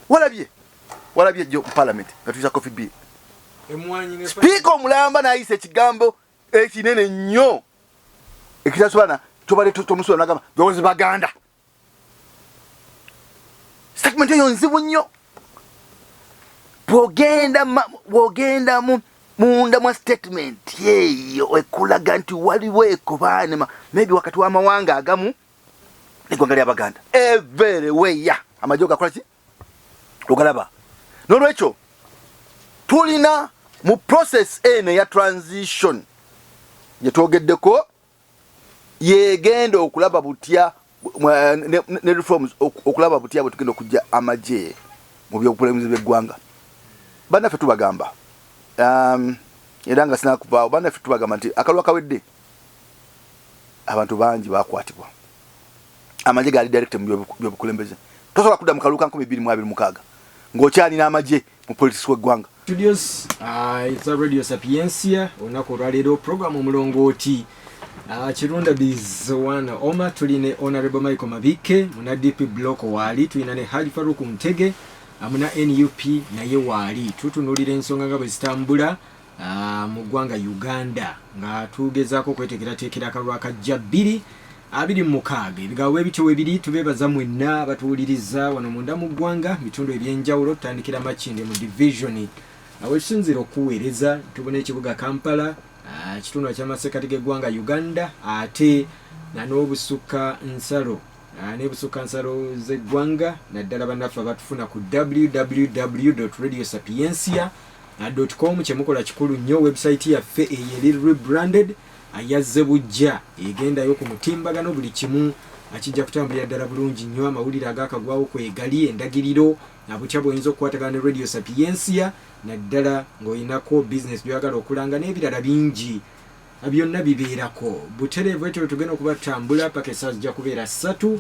Walabye, walabye jjo mu parliament nga tuyisa coffee bill, sipiika omulamba n'ayisa ekigambo ekinene nnyo ekitasobola tobadde tomusobola, nagamba those Baganda. Statement eyo nzibu nnyo. Bwogenda mu munda mwa statement eyo, ekulaga nti waliwo ekobaane maybe wakati w'amawanga agamu neggwanga ly'Abaganda. Everywhere amagye gakola ki, ogalaba. N'olwekyo tulina mu process eno eya transition gye twogeddeko, yegenda okulaba butya ne reforms, okulaba butya bwe tugenda okujja amagye mu byobukulembeze by'eggwanga. Bannaffe tubagamba, era nga sinakuvaawo, bannaffe tubagamba nti akalwa kawedde, abantu bangi bakwatibwa, amagye gali direct mu byobukulembeze. Tosobola kudda mu kalulu ka 2026 ng'okyalina amagye mu politics w'eggwanga. Studios za Radio Sapiencia, olunaku olwaleero program Omulongooti. Kirunda Bizwana Oma, tuli ne Honorable Michael Mabike muna DP Block waali, tulina ne Haji Faruk Ntege muna NUP naye waali. Tutunuulira ensonga nga bwe zitambula mu ggwanga Uganda nga tugezaako okweteekerateekera akalulu akajja 2026. Ebigabo bwe bityo webiri. Tubeebaza mwenna abatuwuliriza wano munda mu ggwanga, bitundu ebyenjawulo. Tutandikira Makindye mu division wetusinziira okuweereza, tubona ekibuga Kampala, ekitundu ekyamasekati g'eggwanga Uganda, ate n'obusukka nsalo, n'ebusukka nsalo z'eggwanga, naddala bannaffe abatufuna ku www radio sapiencia com. Kyemukola kikulu nnyo. Website yaffe eyo eri rebranded, yazze bujja, egendayo ku mutimbagano, buli kimu akijja kutambulira ddala bulungi nnyo. Amawulire agakagwawo kwegali, endagiriro butya bwoyinza okukwatagana ne Radio Sapiencia, naddala ng'oyinako bizinesi gyoyagala okulanga n'ebirala bingi, byonna bibeerako butereevu. Etyo tugenda okuba tutambula paka essaawa zijja kubeera 3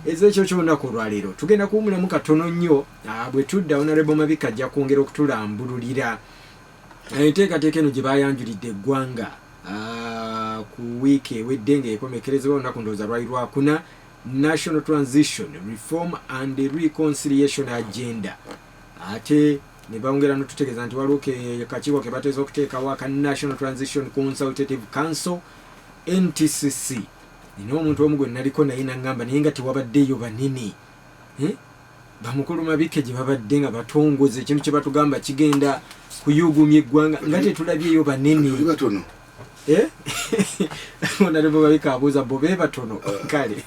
ez'ekyo kyolunaku olwaleero. Tugenda kuwumulamu katono nnyo. Bwe tudda, Honorable Mabika ajja kwongera okutulambululira enteekateeka eno gye bayanjulidde eggwanga ku wiiki ewedde ng'ekomekerezebwa olunaku ndowooza lwali lwakuna, National Transition, Reform and Reconciliation Agenda. Ate ne bongera notutegeeza nti waliwo kakiiko ke bateeza okuteekawo aka National Transition Consultative Council, NTCC. Nina omuntu omu gwe naliko naye naŋŋamba, naye nga tewabaddeeyo banene, eh? Bamukulu Mabike gye babadde nga batongoza ekintu kye batugamba kigenda kuyugumya eggwanga, nga tetulabyeyo banene. Tuli batono. Eh? Honorable Mabike abuuza bo be batono. Kale.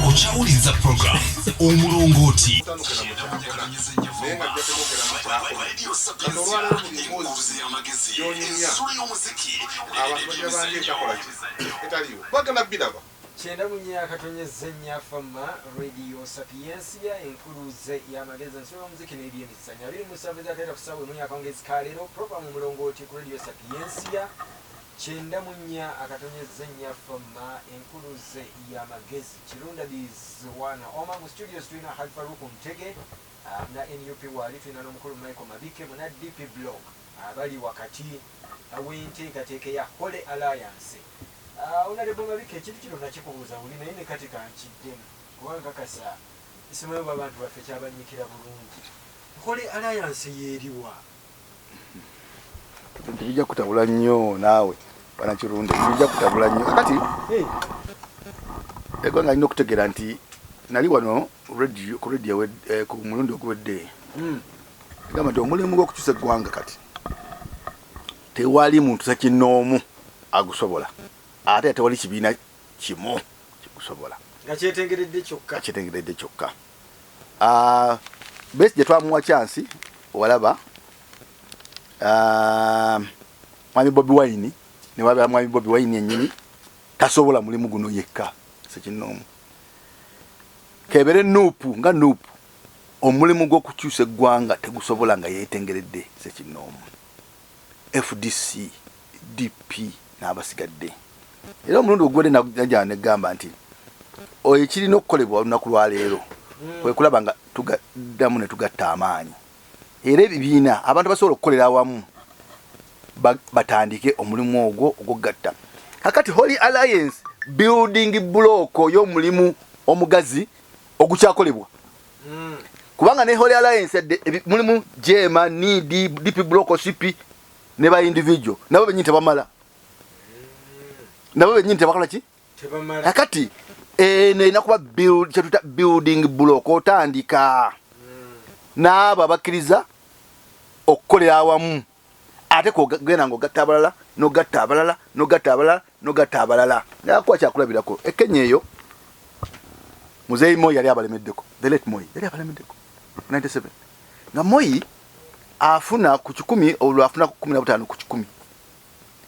Okyawuliriza program Omulongooti. Naye nga ajja temwogeramu kyakola. Kati olwaleero buli mboozi gyonyumya, abantu bajja bange etakola ki etaliiwo, bagenda biraba. 94.4 FM, Radio Sapiencia, enkuluze y'amagezi, ensulo y'omuziki n'ebyemizanyo. 27 zakaita ku ssaawa 1 yakawungezi ka leero. Programu Omulongooti ku Radio Sapiencia 94.4 FM, enkuluze y'amagezi. Kirunda Bizwana Oma mu studios, tulina Haji Faruku Ntege na NUP waali, tulina n'omukulu Michael Mabike muna DP Block, abali wakati w'enteekateeka eya Holy Alliance. Honorable Mabike, ekintu kino nakikubuuza buli, naye ne kati kankiddemu kubanga kakasa simanyi oba abantu baffe kyabanyikira bulungi. Holy Alliance yeeriwa? Tebijja kutabula nnyo naawe banakirunde, tebijja kutabula nnyo. Kakati eggwanga lina okutegeera nti nali wano radio, ku radio ku mulundi oguwedde, gamba nti omulimu gw'okukyusa eggwanga kati tewali muntu sekinnoomu agusobola, ate tewali kibiina kimu kigusobola nga kyetengeredde kyokka. Kyetengeredde kyokka. Besigye twamuwa chance, walaba. Mwami Bobi Wine, ne waba mwami Bobi Wine yennyini tasobola mulimu guno yekka sekinnoomu. Kebere NUP nga NUP, omulimu gw'okukyusa eggwanga tegusobola nga yeetengeredde sekinnoomu. FDC, DP n'abasigadde. Era omulundi oguwedde najja negamba nti oyo ekirina okukolebwa olunaku lwaleero kwe kulaba nga tugaddamu ne tugatta amaanyi, era ebibiina, abantu basobola okukolera awamu, batandike omulimu ogwo ogwokugatta. Kakati Holy Alliance building block y'omulimu omugazi ogukyakolebwa. Kubanga ne Holy Alliance mulimu JEEMA, NEED, DP Block, CP ne ba individual, nabo benyini tebamala, nabo benyini tebakola ki. Kakati eno erina kuba kyetuyita building block, otandika n'abo abakkiriza okukolera awamu, ate kogenda nga ogatta abalala, nogatta abalala, nogatta abalala, nogatta abalala. Nakuwa kyakulabirako, ekenya eyo Muzeeyi Moi yali abalemeddeko, the late Moi yali abalemeddeko 97, nga Moi afuna ku 100, olwo afuna ku 15%.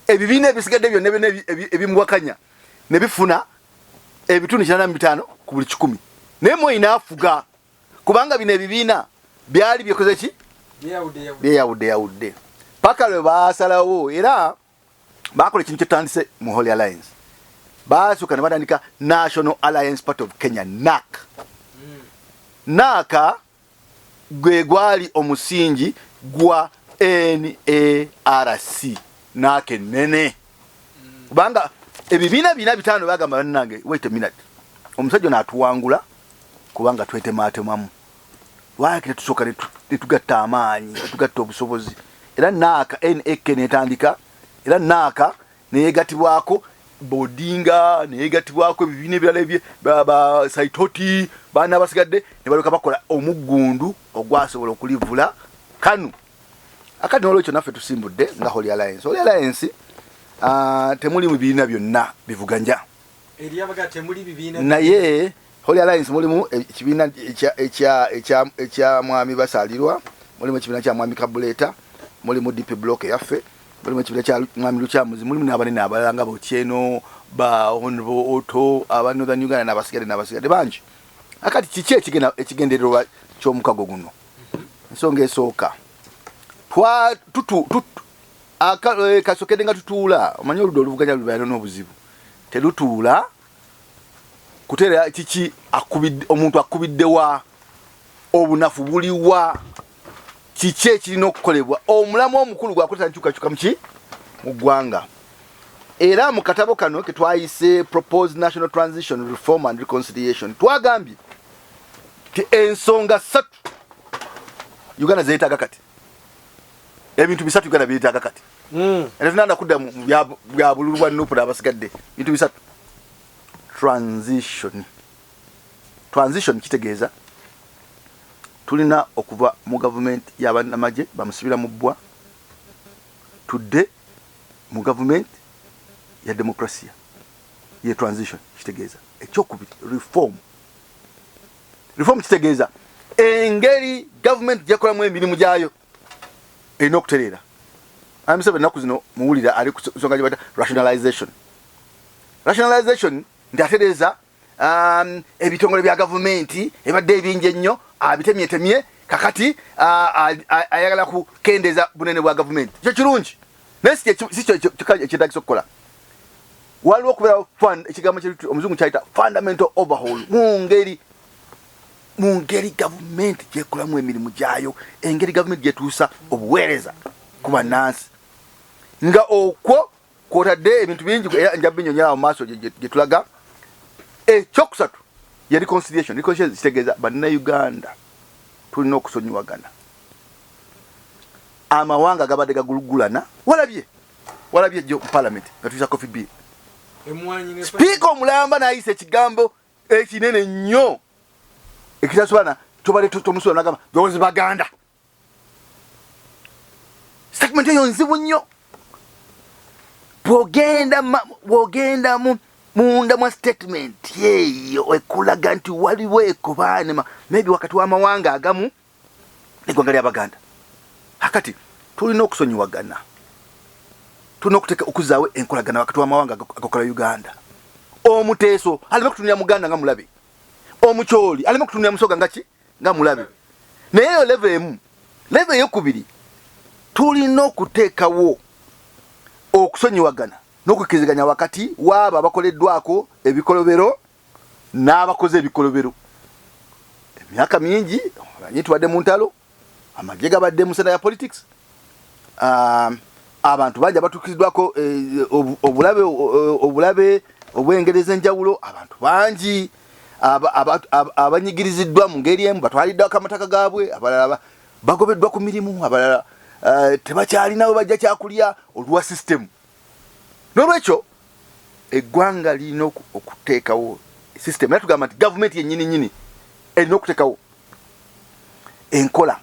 Ebibiina ebisigadde byonna byonna ebimuwakanya ne bifuna ebitundu 85%, naye Moi n'afuga, kubanga bino ebibiina byali byekoze ki, byeyawudde yawudde, paka lwe baasalawo. Era bakola ekintu kyetutandise mu Holy Alliance. Basooka ne batandika National Alliance Party of Kenya, NAK. NAK gwe gwali omusingi gwa NARC, NAK enene, kubanga ebibiina bina bitaano bagamba, bannange, wait a minute, omusajja ono atuwangula kubanga twetematemamu, lwaki tetusooka netugatta amaanyi, netugatta obusobozi? Era NAK, NAK netandika, era NAK neyegatibwako Bodinga, neyegatibwako ebibiina ebirala ebye ba Saitoti, baana abasigadde ne balyoka bakola omuggundu ogwasobola okulivula kanu akati. Nolwekyo naffe tusimbudde nga Holy Alliance. Holy Alliance temuli mu bibiina byonna bivuganya, naye Holy Alliance mulimu ekibiina ekya Mwami Basalirwa, mulimu ekibiina kya Mwami Kabuleta, mulimu DP Block eyaffe, mulimu ekibiina kya Mwami Lukyamuzi, mulimu n'abanene abalala nga Botyeno, ba Honorable Otto aba Northern Uganda, n'abasigadde bangi. Akati kiki ekigendererwa ky'omukago guno? Ensonga esooka, kasokedde nga tutuula, omanyi oludda oluvuganya lubeera n'obuzibu, terutuula kuteera kiki omuntu akubiddewa, obunafu buliwa, kiki ekirina okukolebwa. Omulamu omukulu gwakuleeta nkyukakyuka muki mu ggwanga. Era mu katabo kano ketwayise Proposed National Transition, Reform and Reconciliation, twagambye ti ensonga ssatu Uganda zeyetaaga kati, ebintu bisatu Uganda byetaaga kati. Era tunanda kudda mu bya bululu bwa NUP n'abasigadde. Bintu bisatu: transition. Transition kitegeeza tulina okuva mu gavumenti y'abannamagye bamusibira mu bbwa, tudde mu gavumenti ya demokrasiya, ye transition kitegeeza. Ekyokubiri, reform. Reform kitegeeza engeri gavumenti gyekolamu emirimu gyayo erina okutereera. Museveni ennaku zino muwulira ali ku nsonga gye bayita rationalization. Rationalization nti atereeza ebitongole bya gavumenti ebadde ebingi ennyo, abitemyetemye. Kakati ayagala kukendeeza bunene bwa gavumenti. Kyo kirungi, naye si kyo ekyetagisa okukola. Waliwo okubeerawo ekigambo omuzungu kyayita fundamental overhaul mu ngeri gavumenti gyekolamu emirimu gyayo, engeri gavumenti gyetuusa obuweereza ku bannansi, nga okwo kwotadde ebintu bingi, era nja binyonyola mu maaso gye tulaga. Ekyokusatu ye reconciliation. Reconciliation kitegeeza bannayuganda tulina okusonyiwagana. Amawanga gabadde gagulugulana. Walabye jjo mu parliament nga tuyisa coffee bill, sipiika omulamba n'ayisa ekigambo ekinene nnyo ekitasobola tobadde tomusobola, nagamba those Baganda. Statement eyo nzibu nnyo. Bwogenda mu munda mwa statement eyo ekulaga nti waliwo ekobaane maybe wakati w'amawanga agamu eggwanga ly'Abaganda. Akati tulina okusonyiwagana, tulina okuteeka okuzaawo enkolagana wakati w'amawanga agakola Uganda. Omuteeso aleme kutunulira Muganda nga mulabe, Omukyoli aleme kutunulira Musoga nga ki, nga mulabe. Naye eyo level emu. Level eyokubiri, tulina okuteekawo okusonyiwagana n'okukkiriziganya wakati waabo abakoleddwako ebikolobero n'abakoze ebikolobero. Emyaka mingi omanyi tubadde mu ntalo, amagye gabadde mu center ya politics, abantu bangi abatuukiriddwako obulabe obw'engeri ez'enjawulo, abantu bangi Abanyigiriziddwa mu ngeri emu batwaliddwako amataka gaabwe, abalala bagobeddwa ku mirimu, abalala tebakyalina we bajja kyakulya olwa system. N'olwekyo eggwanga lirina okuteekawo system, era tugamba nti gavumenti yennyini nyini erina okuteekawo enkola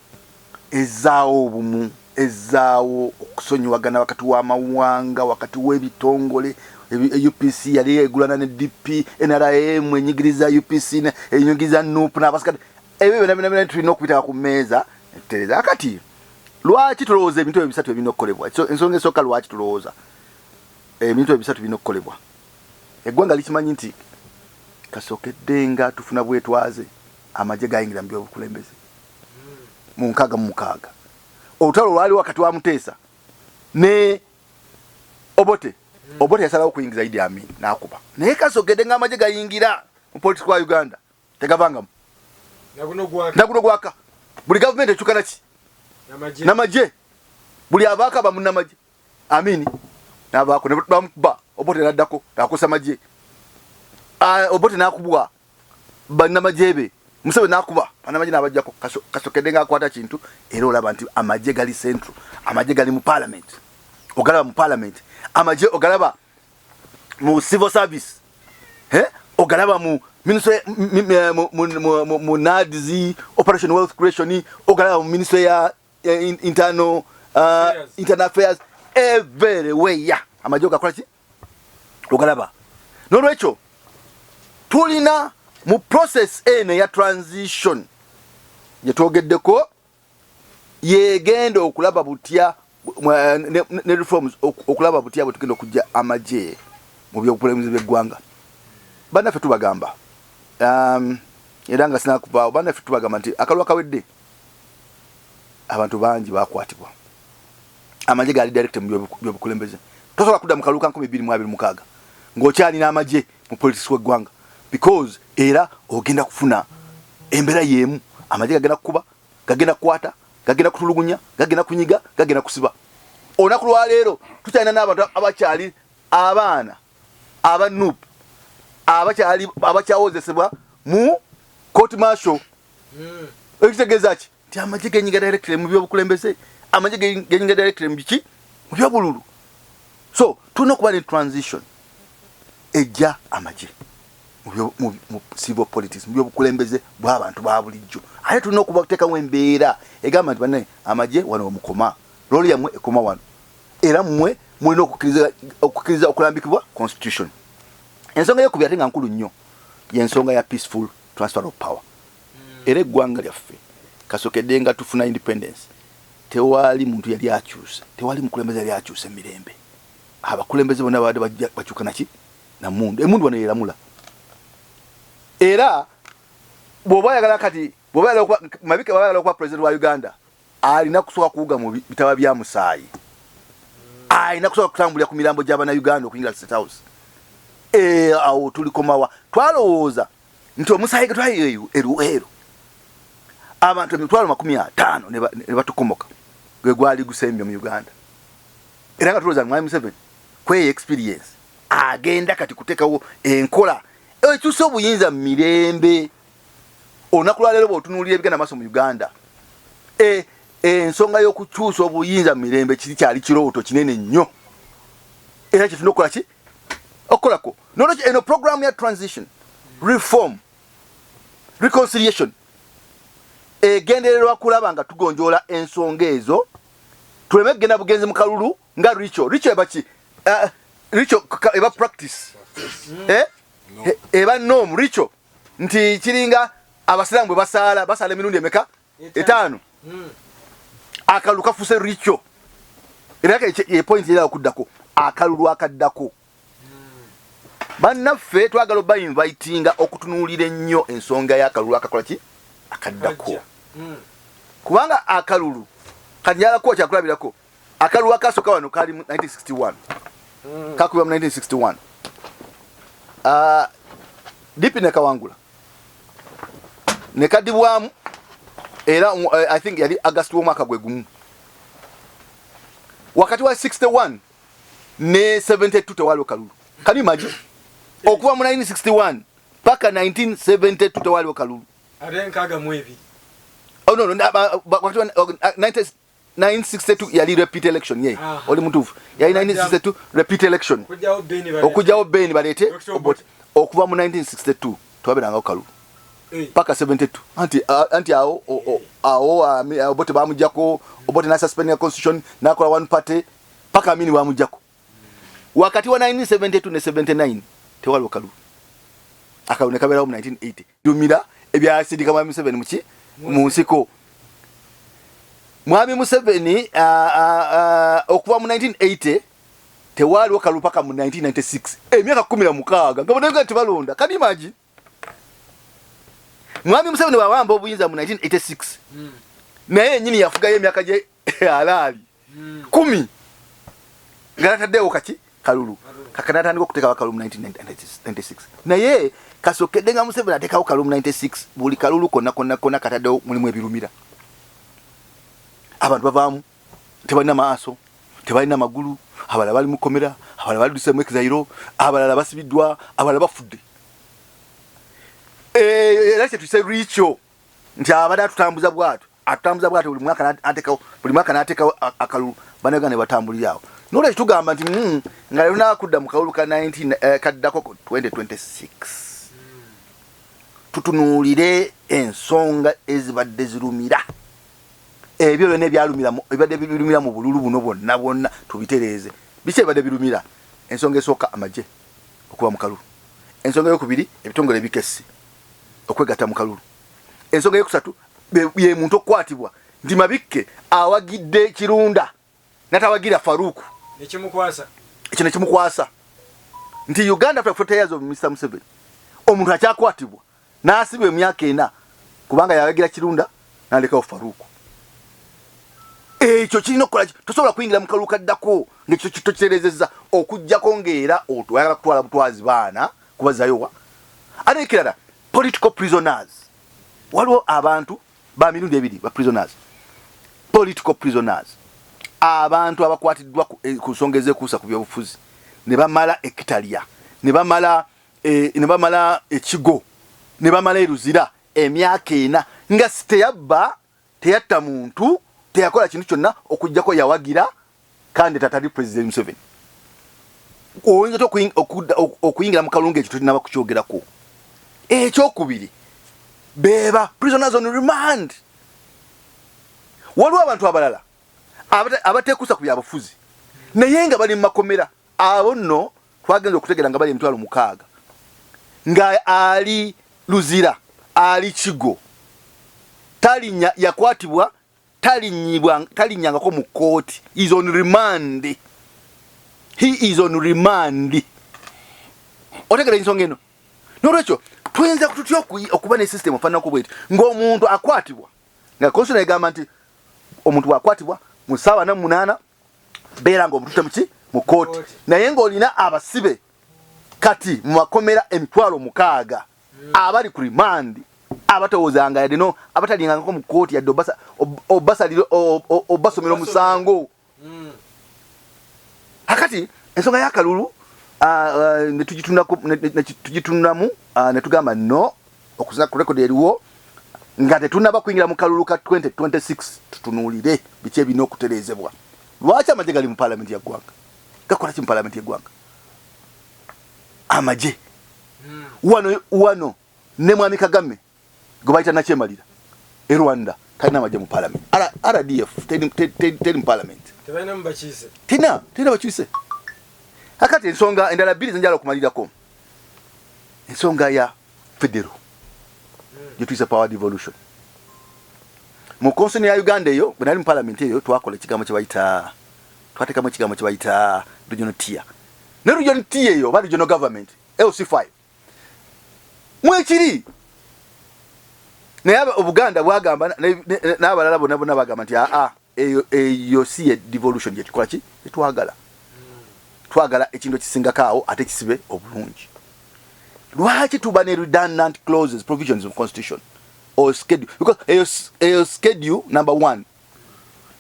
ezaawo obumu, ezaawo okusonyiwagana wakati w'amawanga, wakati w'ebitongole. UPC yali egulana ne DP, NRM enyigiriza UPC, enyigiriza NUP n'abasikati. Ebyo byonna byonna byonna tulina okubiteeka ku mmeeza netutereeza. Akati lwaki tulowooza ebintu ebyo bisatu ebirina okukolebwa? So, ensonga esooka, lwaki tulowooza ebintu ebyo bisatu birina okukolebwa? Eggwanga likimanyi nti kasookedde nga tufuna bwetwaze, amagye gayingira mu byobukulembeze mu 66. Olutalo lwali wakati wa Muteesa ne Obote. Obote yasalawo okuyingiza Idi Amin n'akuba, naye kasookedde nga amagye gayingira mu politics wa Uganda tegavangamu. Naguno gwaka. Naguno gwaka. Buli gavumenti ekyuka naki? Namagye. Namagye. Buli abaako aba munnamagye. Amini n'abaako ne bamukuba, Obote naddako akosa magye. Ah, Obote n'akubwa bannamagye be, Museveni n'akuba bannamagye n'abajjako. Kasokedde ng'akwata kintu, era olaba nti amagye gali central, amagye gali mu parliament, ogalaba mu parliament, amagye ogalaba mu civil service, eh? Ogalaba mu ministry, mu NAADS, operation wealth creation, ogalaba mu ministry ya internal Affairs. Internal affairs, everywhere amagye ogakola ki? Ogalaba. Nolwekyo tulina mu process eno eya transition gyetwogeddeko, yegenda okulaba butya ne reforms, okulaba butya bwe tugenda okujja amagye mu byobukulembeze by'eggwanga. Bannaffe tubagamba, era nga sinakuvaawo, bannaffe tubagamba nti akalulu akawedde abantu bangi bakwatibwa, amagye gali direct mu byobukulembeze. Tosobola kudda mu kalulu ka 2026 ng'okyalina amagye mu politics w'eggwanga, because era ogenda kufuna embeera y'emu. Amagye gagenda kukuba, gagenda kukwata, gagenda kutulugunya, gagenda kunyiga, gagenda kusiba. Olunaku lwaleero tukyalina n'abantu abakyali abaana aba NUP abakyali abakyawozesebwa mu court martial. Ekitegeeza ki? Nti amagye genyiga directly mu byobukulembeze, amagye genyiga directly mu biki? Mu byobululu. So tulina okuba ne transition ejja amagye mu civil politics, mu byobukulembeze bw'abantu ba bulijjo. Ate tulina okubateekawo embeera egamba nti bannaye, amagye wano wemukoma, role yammwe ekoma wano, era mmwe mulina okukkiriza okulambikibwa constitution. Ensonga eyokubiri, ate nga nkulu nnyo, yensonga ya peaceful transfer of power. Era eggwanga lyaffe kasokedde nga tufuna independence, tewali muntu yali akyuse, tewali mukulembeze yali akyuse emirembe. Abakulembeze bonna babadde bakyuka naki? Namundu. Emundu wano yeramula. Era bw'oba oyagala kati, bw'oba oyagala okuba Mabike, bw'oba oyagala okuba president wa Uganda, alina kusooka kuwuga mu bitaba bya musaayi, alina kusooka kutambulira ku mirambo gy'abannayuganda okuyingira State House. Awo tulikomawa? Twalowooza nti omusaayi gwe twayiwa eruweero, abantu 500,000 ne batukomoka, gwe gwali gusembye mu Uganda. Era nga tulowooza Mwami Museveni kweyo experience agenda kati kuteekawo enkola ekyusa obuyinza mu mirembe. Olunaku lwaleero bw'otunuulira ebigenda maaso mu Uganda, ensonga y'okukyusa obuyinza mu mirembe kiri kyali kirooto kinene nnyo, era kyetulina okukola ki? Okukolako. Nolwekyo eno programu ya transition, reform, reconciliation egendererwa kulaba nga tugonjoola ensonga ezo, tuleme kugenda bugenzi mu kalulu nga ritual. Ritual eba ki? Ritual eba practice, eh? Eba norm. Ritual nti kiringa abasiraamu bwe basaala, basaala emirundi emeka? Etaano. Akalulu kafuuse ritual. Era ye point era okuddako akalulu akaddako, bannaffe twagala oba invitinga okutunuulira ennyo ensonga y'akalulu akakola ki? Akaddako. Kubanga akalulu kati njagala kuwa kyakulabirako. Akalulu akasooka wano kali mu 1961, kakubibwa mu 1961. Ah, DP nekawangula, nekadibwamu, era I think yali August w'omwaka gwe gumu. Wakati wa 61 ne 72 tewaliwo kalulu. Can you imagine? Okuva mu 1961 Paka 1972 tewaliwo kalulu. Ate 62. Oh, no, 962 yali repeat election, ye oli mutuufu, yali 1962 repeat election. Okujjawo Okujjawo Ben baleete Obote. Okuva mu 1962 twabeerangawo kalulu paka 72. Anti awo awo Obote bamujjako. Obote nasuspendinga constitution, nakola one party paka Amini bamujjako. Wakati wa 1972 ne 79 tewaliwo kalulu. Akalulu ne kabeerawo mu 1980. Lumira ebyasindika Mwami Museveni muki mu nsiko. Mwami Museveni okuva mu 1980 tewaaliwo kalulu paka mu 1996, emyaka 16 nga bonna tebalonda. Can you imagine? Mwami Museveni bwawamba obuyinza mu 1986, naye yenyini yafugayo emyaka gye alaali 10 nga nataddewo kaki kalulu. Kaka natandika okuteekawo kalulu mu 1996, naye kasokedde nga Museveni ateekawo kalulu mu 96, buli kalulu konna konna konna kataddewo mulimu ebirumira. Abantu bavaamu tebalina maaso, tebalina magulu, abalala bali mukomera, abalala baluduse mu exile, abalala basibiddwa, abalala bafudde. Era kyetuyise rikyo nti abadde atutambuza bwatyo, atutambuza bwatyo, buli mwaka n'ateekawo, buli mwaka n'ateekawo akalulu, bannayuganda ne batambulira awo. Nolwekyo tugamba nti nga leero nakudda mu kalulu ka 19 kaddako ku 2026, tutunuulire ensonga ezibadde zirumira, ebyo byonna ebyalumira ebibadde birumira mu bululu buno bwonna bwonna tubitereeze. Biki ebibadde birumira? Ensonga esooka, amagye okuba mu kalulu. Ensonga eyokubiri, ebitongole ebikessi okwegatta mu kalulu. Ensonga eyokusatu, ye muntu okukwatibwa nti Mabikke awagidde Kirunda natawagira Faruku. Nekimukwasa. Ekyo nekimukwasa nti Uganda after 40 years of Mr Museveni, omuntu akyakwatibwa n'asibwa emyaka 4 kubanga yawagira Kirunda nalekawo Faruku. Ekyo kirina okukola ki? Tosobola kuyingira mu kalulu kaddako ng'ekyo tokitereezezza, okugjako ng'era oyagala kutwala butwazi baana kubazayowa. Ate ekirala, political prisoners. Waliwo abantu ba mirundi ebiri ba prisoners, political prisoners, abantu abakwatiddwa ku nsonga ezekuusa ku byobufuzi ne bamala ekitalya, ne bamala ekigo, ne bamala eruzira emyaka 4, nga si teyabba, teyatta muntu, teyakola kintu kyonna okugjako yawagira kandi tatali President Museveni. Oyinza otya okuyingira mu kalungu ekyo tolinaba kukyogerako? Ekyokubiri, beba prisoners on remand. Waliwo abantu abalala abatekuusa ku byabufuzi naye nga bali mu makomera. Abo nno twagenza okutegeera nga bali 60,000, nga ali Luzira, ali Kigo, talinya yakwatibwa, talinyibwa, talinnyangako mu kooti, is on remand, he is on remand. Otegera ensonga eno? Nolwekyo tuyinza tutya okuba ne system ofaananako bweti ng'omuntu akwatibwa, nga constitution egamba nti omuntu bw'akwatibwa mu ssaawa 48 beera ng'omututte muki mu kooti, naye ng'olina abasibe kati mu makomera 60,000 abali ku remand, abatowozanga yadde no abatalingangako mu kooti yadde obasalira obasomera omusango? Akati ensonga y'akalulu ne tugitunulamu, ne tugamba no okusinga ku record eriwo nga tetunaba kuyingira mu kalulu ka 2026, tutunuulire biki ebirina okutereezebwa. Lwaki amagye gali mu paalamenti ya ggwanga? Gakola ki mu paalamenti y'eggwanga amagye? Wano wano ne Mwami Kagame gwe bayita nakyemalira e Rwanda talina amagye mu paalamenti. RDF teri mu paalamenti. Tebalinamu bakiise. Tina bakyuse. Akati ensonga endala bbiri zenjala okumalirako, ensonga ya federo gyetuyisa power devolution mu constitution ya Uganda. Eyo bwe nali mu parliament eyo twakola ekigambo kyebayita, twateekamu ekigambo kyebayita regional tier. Ne regional tier eyo oba regional government, LC5 mwekiri, naye Obuganda bwagamba n'abalala bonna bonna bagamba nti aa, eyo si ye devolution gyetukola ki gyetwagala. Twagala ekintu ekisingako awo ate kisibe obulungi. Lwaki tuba ne redundant clauses, provisions of constitution or schedule? Because eyo schedule number one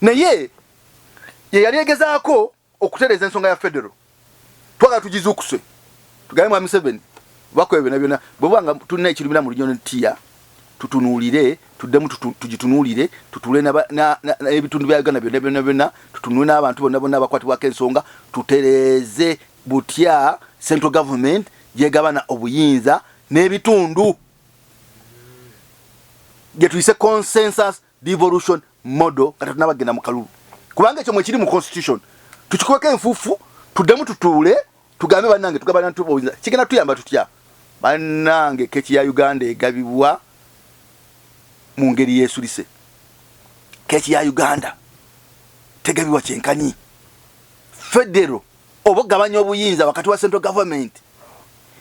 naye ye yali egezaako okutereeza ensonga ya federal. Twagala tugizuukuse, tugambe Mwami Museveni. Bakoye byonna byonna bwe nga tulina ekirumira mu Regional Tier, tutunuulire, tuddemu tugitunuulire, tutuule n'ebitundu bya Uganda byonna byonna byonna, tutunuule n'abantu bonna bonna abakwatibwako ensonga, tutereeze butya central government gyegabana obuyinza n'ebitundu, gye tuyise consensus devolution model, nga tetunabagenda mu kalulu, kubanga ekyo mwekiri mu constitution. Tukikubeko enfuufu, tuddemu tutuule, tugambe bannange tugabana obuyinza. Kigenda tuyamba tutya? Bannange, keki ya Uganda egabibwa mu ngeri yeesulise. Keki ya Uganda tegabibwa kyenkanyi. Federo oba okugabanya obuyinza wakati wa central government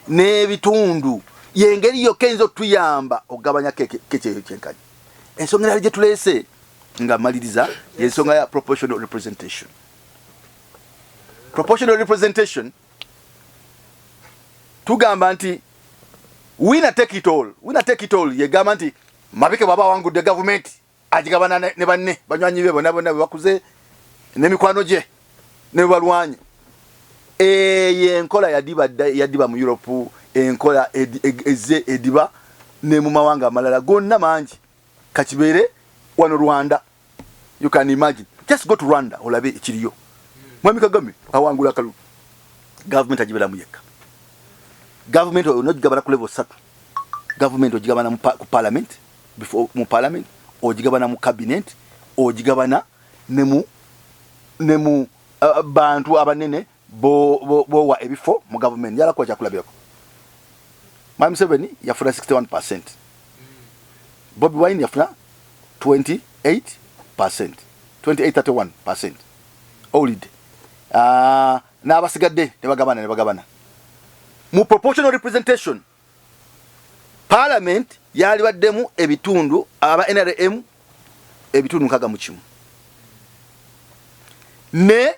n'ebitundu yengeri yokka eyinza otuyamba okugabanya keki eyo kyenkanyi. Ensonga endala gye tuleese nga maliriza yensonga ya proportional representation. Proportional representation tugamba nti winner take it all. Winner take it all yegamba nti Mabike bwaba awangudde gavumenti, agigabana ne banne, banywanyi be bonna bonna bebakuze n'emikwano gye ne balwanye. Eyo enkola yadiba dda, yadiba mu Europe, enkola ezze ediba ne mu mawanga amalala gonna mangi. Kakibeere wano Rwanda, you can imagine, just go to Rwanda olabe ekiriyo. Mwami Kagame awangula akalulu, gavumenti agibeeramu yekka. Gavumenti onogigabana ku level 3. Gavumenti ogigabana ku parliament, before mu parliament ogigabana mu cabinet, ogigabana ne mu bantu abanene bowa ebifo mu gavumenti. Njala kuwa kyakulabirako. Mwami Museveni yafuna 61%, Bobi Wine yafuna 28%, 28 31%. Owulidde? N'abasigadde nebagabana nebagabana. Mu proportional representation, parliament yalibaddemu ebitundu, aba NRM ebitundu 61, ne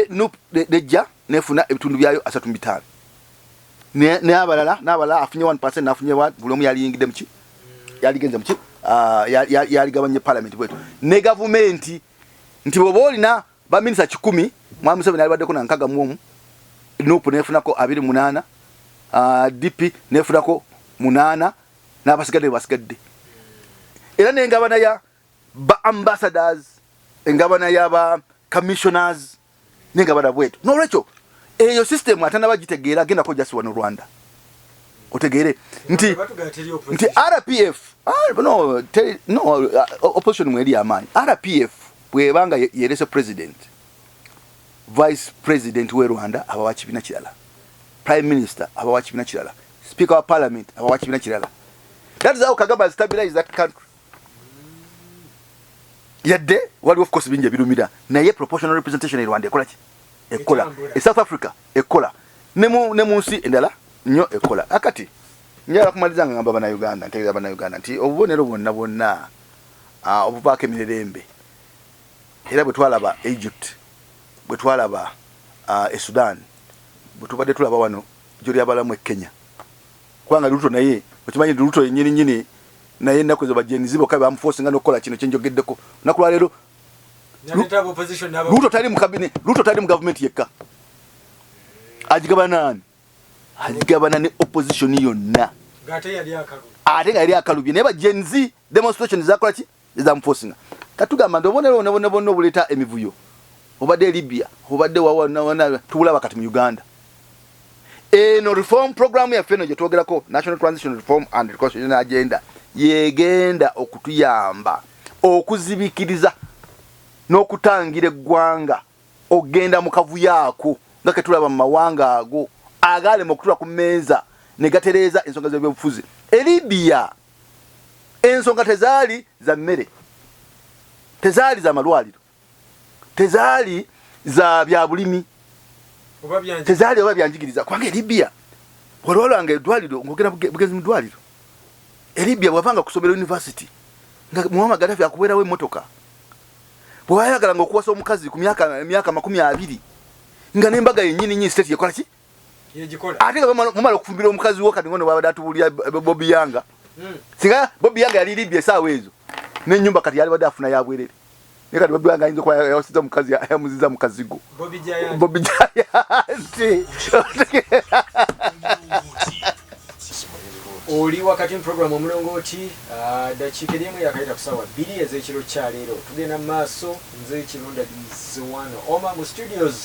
NUP nejja nefuna ebitundu byayo 35, n'abalala afunye 1%, nafunye buli omu yaliyingidde muki, yaligenze muki, yaligabanye parliament bwetu ne gavumenti, nti bwoba olina baminisita 100, mwami Museveni alibaddeko na 61, NUP nefunako 28, DP nefunako 8, n'abasigadde basigadde. Era n'engabana ya ba ambassadors, engabana y'aba commissioners, n'engabana bwetu. N'olwekyo eyo system atanaba gitegeera, agendako just wano Rwanda otegeere nti RPF, no, no, opposition mweri amaanyi. RPF bwebanga yerese president, vice president we Rwanda aba wa kibiina kirala, prime minister aba wa kibiina kirala, speaker wa parliament aba wa kibiina kirala. That is how Kagame stabilize that country. Yadde waliwo of course bingi ebirumira, naye proportional representation e Rwanda ekola ki? Ekola. E South Africa ekola, ne mu nsi endala nnyo ekola. Akati njagala kumaliza nga ngamba Bannayuganda, ntegeeza Bannayuganda nti obubonero bwonna bwonna obuvaako emirerembe, era bwe twalaba Egypt, bwe twalaba e Sudan, bwe tubadde tulaba wano gyoli abalamu e Kenya, kubanga Ruto naye okimanyi, Ruto yenyini nyini naye ennaku ezo ba Gen Z bokka bamuforcinga n'okukola kino kyenjogeddeko olunaku lwaleero. Ruto tali mu cabinet, Ruto tali mu gavumenti yekka. Agigabana nani? Agigabana ne opposition yonna, ate nga yali akalubye, naye ba Gen Z demonstration zakola ki? Ezamuforcinga. Katugamba nti obubonero bwonna bwonna bwonna obuleeta emivuyo, obadde e Libya, obadde wawana, tubulaba kati mu Uganda. Eno reform program yaffe eno gyetwogerako, National Transition Reform and Reconciliation Agenda, yegenda okutuyamba okuzibikiriza n'okutangira eggwanga ogenda mu kavuyo ako nga ketulaba mu mawanga ago agaalema okutula ku mmeeza ne gatereeza ensonga z'ebyobufuzi. E Libya ensonga tezaali za mmere, tezaali za malwaliro, tezaali za byabulimi, tezaali oba byanjigiriza, kubanga e Libya walwalwanga eddwaliro ng'ogenda bugenzi mu ddwaliro. E Libya bwavanga kusomera university nga Muammar Gaddafi akubeerawo emmotoka. Bwewayagalanga okuwasa omukazi ku myaka 20, nga n'embaga yennyini nyini state yekola ki, ate nga mumala okufumbira omukazi wo. Kati ngono bwabadde atubuulira Bobi Yanga, singa Bobi Yanga yali Libya esaawa ezo, n'ennyumba kati yalibadde afuna yabwerere. Naye kati Bobi wange ayinza okuba yawasiza omukazi yamuziza mu kazigo. Bobby Giant. Bobi Giant. Oli wakati mu program Omulongooti, dakiika erimu yakayita ku ssaawa 2 ez'ekiro kya leero. Tugenda mu maaso, nze Kirunda Bizwano Oma mu studios,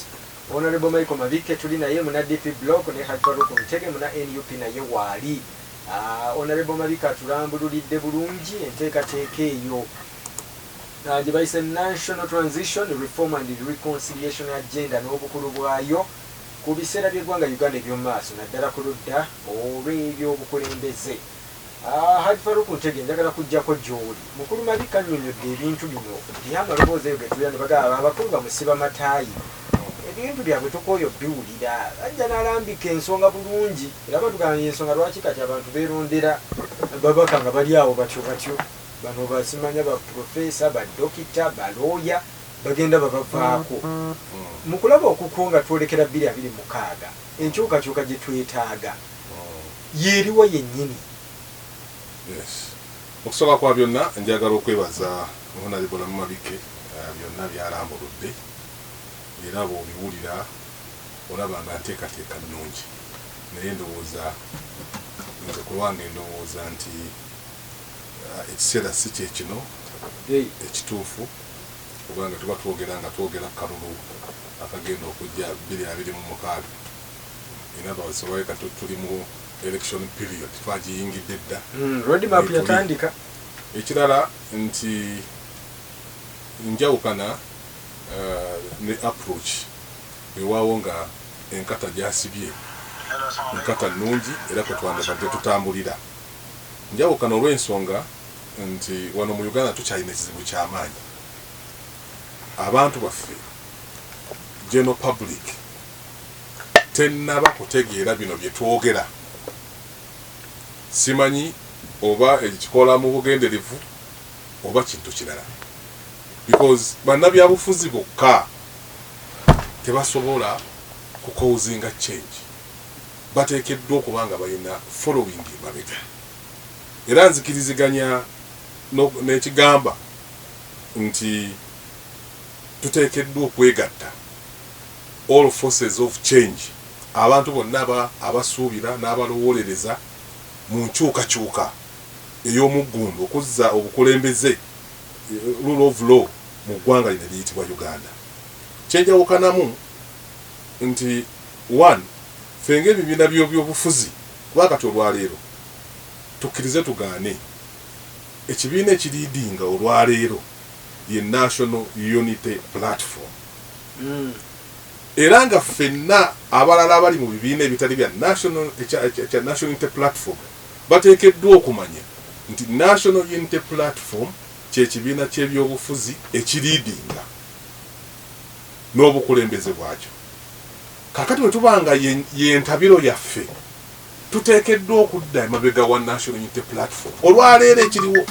Honorable Michael Mabikke tuli naye muna DP Block, ne Hajj Farouk Ntege muna NUP naye waali. Honorable Mabikke atulambululidde bulungi enteekateeka eyo gye bayise National Transition Reform and Reconciliation Agenda n'obukulu bwayo ku biseera by'eggwanga Uganda eby'omu maaso, naddala ku ludda olw'ebyobukulembeze. Hajj Farouk Ntege, njagala kujjako gy'oli. Mukulu Mabikke annyonnyodde ebintu bino, naye amaloboozi eyo ge tulira ne bagamba abakulu bamusiba mataayi, ebintu byabwe tukooyo biwulira. Ajja n'alambika ensonga bulungi, era batugamba ensonga lwaki kati abantu beerondera babaka nga bali awo batyo batyo. Bano basimanya ba profesa, ba dokita, balooya bagenda babavaako. Mu kulaba okukwo nga twolekera 2026, enkyukakyuka gye twetaaga yeeriwa yennyini? Yes, okusooka kwa byonna njagala okwebaza Honorable Mabikke byonna byalambuludde, era bw'obiwulira olaba nga nteekateeka nnungi. Naye ndowooza nze ku lwange ndowooza nti ekiseera si kye kino ekituufu, kubanga tuba twogera nga twogera kalulu akagenda okujja 2026. Era basobola kati tuli mu election period, twagiyingidde dda. Roadmap yatandika. Ekirala nti njawukana ne approach. Ewaawo nga enkata gyasibye nkata nnungi, era kwe twandibadde tutambulira. Njawukana olw'ensonga nti wano mu Uganda tukyalina ekizibu ky'amaanyi. Abantu baffe, general public, tennaba kutegeera bino bye twogera. Simanyi oba ekikola mu bugenderevu oba kintu kirala, because bannabyabufuzi bokka tebasobola kucausinga change. Bateekeddwa okuba nga balina following emabega. Era nzikiriziganya n'ekigamba nti tuteekeddwa okwegatta, all forces of change, abantu bonna abasuubira n'abalowoolereza mu nkyukakyuka ey'omuggundu okuzza obukulembeze, rule of law, mu ggwanga lino eriyitibwa Uganda. Kyenjawukanamu nti one, ffe ng'ebibiina by'ebyobufuzi, kuba kati olwaleero tukkirize tugaane, ekibiina ekileadinga olwaleero ye National Unity Platform, era nga ffenna abalala abali mu bibiina ebitali bya national ekya National Unity Platform bateekeddwa okumanya nti National Unity Platform kyekibiina ky'ebyobufuzi ekileadinga n'obukulembeze bwakyo. Kakati bwe tuba nga yentabiro yaffe, tuteekeddwa okudda emabega wa National Unity Platform olwaleero ekiriwo,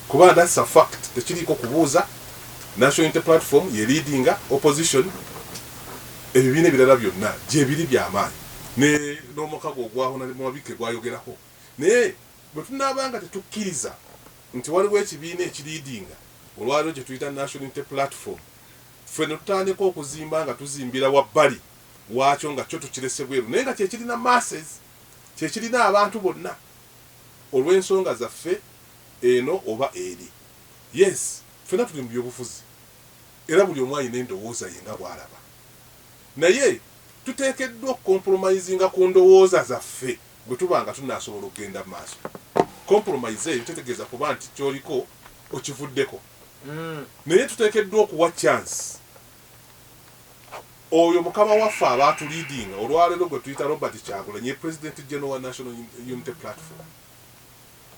kuba that's a fact, tekiriiko kubuuza. National Unity Platform ye leadinga opposition. Ebibiina ebirala byonna gyebiri byamaanyi n'omukago ogwa Honorable Mabikke gwayogerako. Naye bwe tunaabanga tetukkiriza nti waliwo ekibiina ekileadinga olwaleero kye tuyita National Unity Platform, ffe ne tutandika okuzimba nga tuzimbira wabbali waakyo, nga kyo tukirese bweru, naye nga kyekirina masses, kyekirina abantu bonna olw'ensonga zaffe eno oba eri. Yes, ffenna tuli mu byobufuzi, era buli omu alina endowooza ye nga bw'alaba, naye tuteekeddwa okucompromisinga ku ndowooza zaffe bwe tuba nga tunaasobola okugenda mu maaso. Compromise eyo tetegeeza kuba nti kyoliko okivuddeko, naye tuteekeddwa okuwa chance oyo mukama waffe aba atuleadinga olwaleero gwe tuyita Robert Kyagulanyi, President General wa National Unity Platform.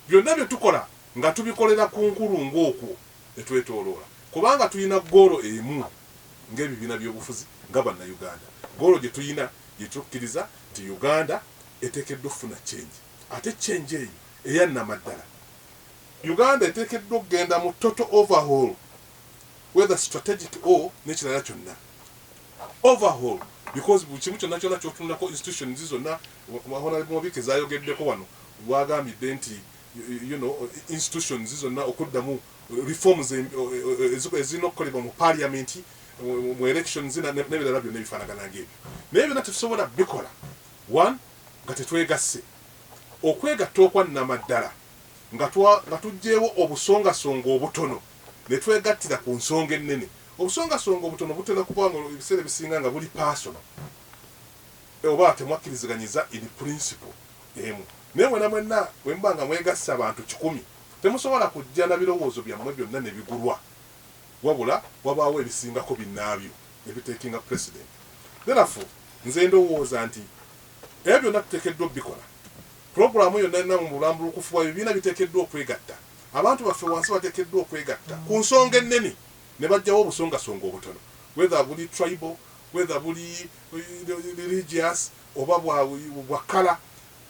Byonna bye tukola nga tubikolera ku nkulungo okwo netwetooloola, kubanga tulina goal emu ng'ebibiina by'obufuzi nga Bannayuganda. Goal gye tulina gye tukkiriza nti Uganda eteekeddwa okufuna change, ate change eyo eyannamaddala, Uganda eteekeddwa okugenda mu total overhaul, whether strategic or n'ekirala kyonna overhaul, because buli kimu kyonna kyonna kyotunulako, institutions zonna Honorable Mabikke zayogeddeko wano, bwagambidde nti institutions zonna okuddamu. Reforms ezirina okukolebwa mu parliament, mu elections n'ebirala byonna ebifaanagana ng'ebyo. Naye byonna tetusobola bikola one nga tetwegasse. Okwegatta okwannamaddala nga tuggyewo obusongasonga obutono ne twegattira ku nsonga ennene. Obusongasonga obutono butera kuba nga ebiseera ebisinga nga buli personal, oba temwakkiriziganyiza in principle emu. Naye mwena mwenna bwe muba nga mwegasse abantu 100, temusobola kujja na birowoozo byammwe byonna ne bigulwa, wabula wabaawo ebisingako binnaabyo ebitakinga precedent. Therefore nze ndowooza nti ebyo byonna tuteekeddwa obikola. Puroguramu yonna yonna mu bulambulukufu bwa bibiina biteekeddwa okwegatta. Abantu baffe wansi bateekeddwa okwegatta ku nsonga ennene ne bajjawo obusongasonga obutono, whether buli tribal, whether buli religious, oba bwa colour,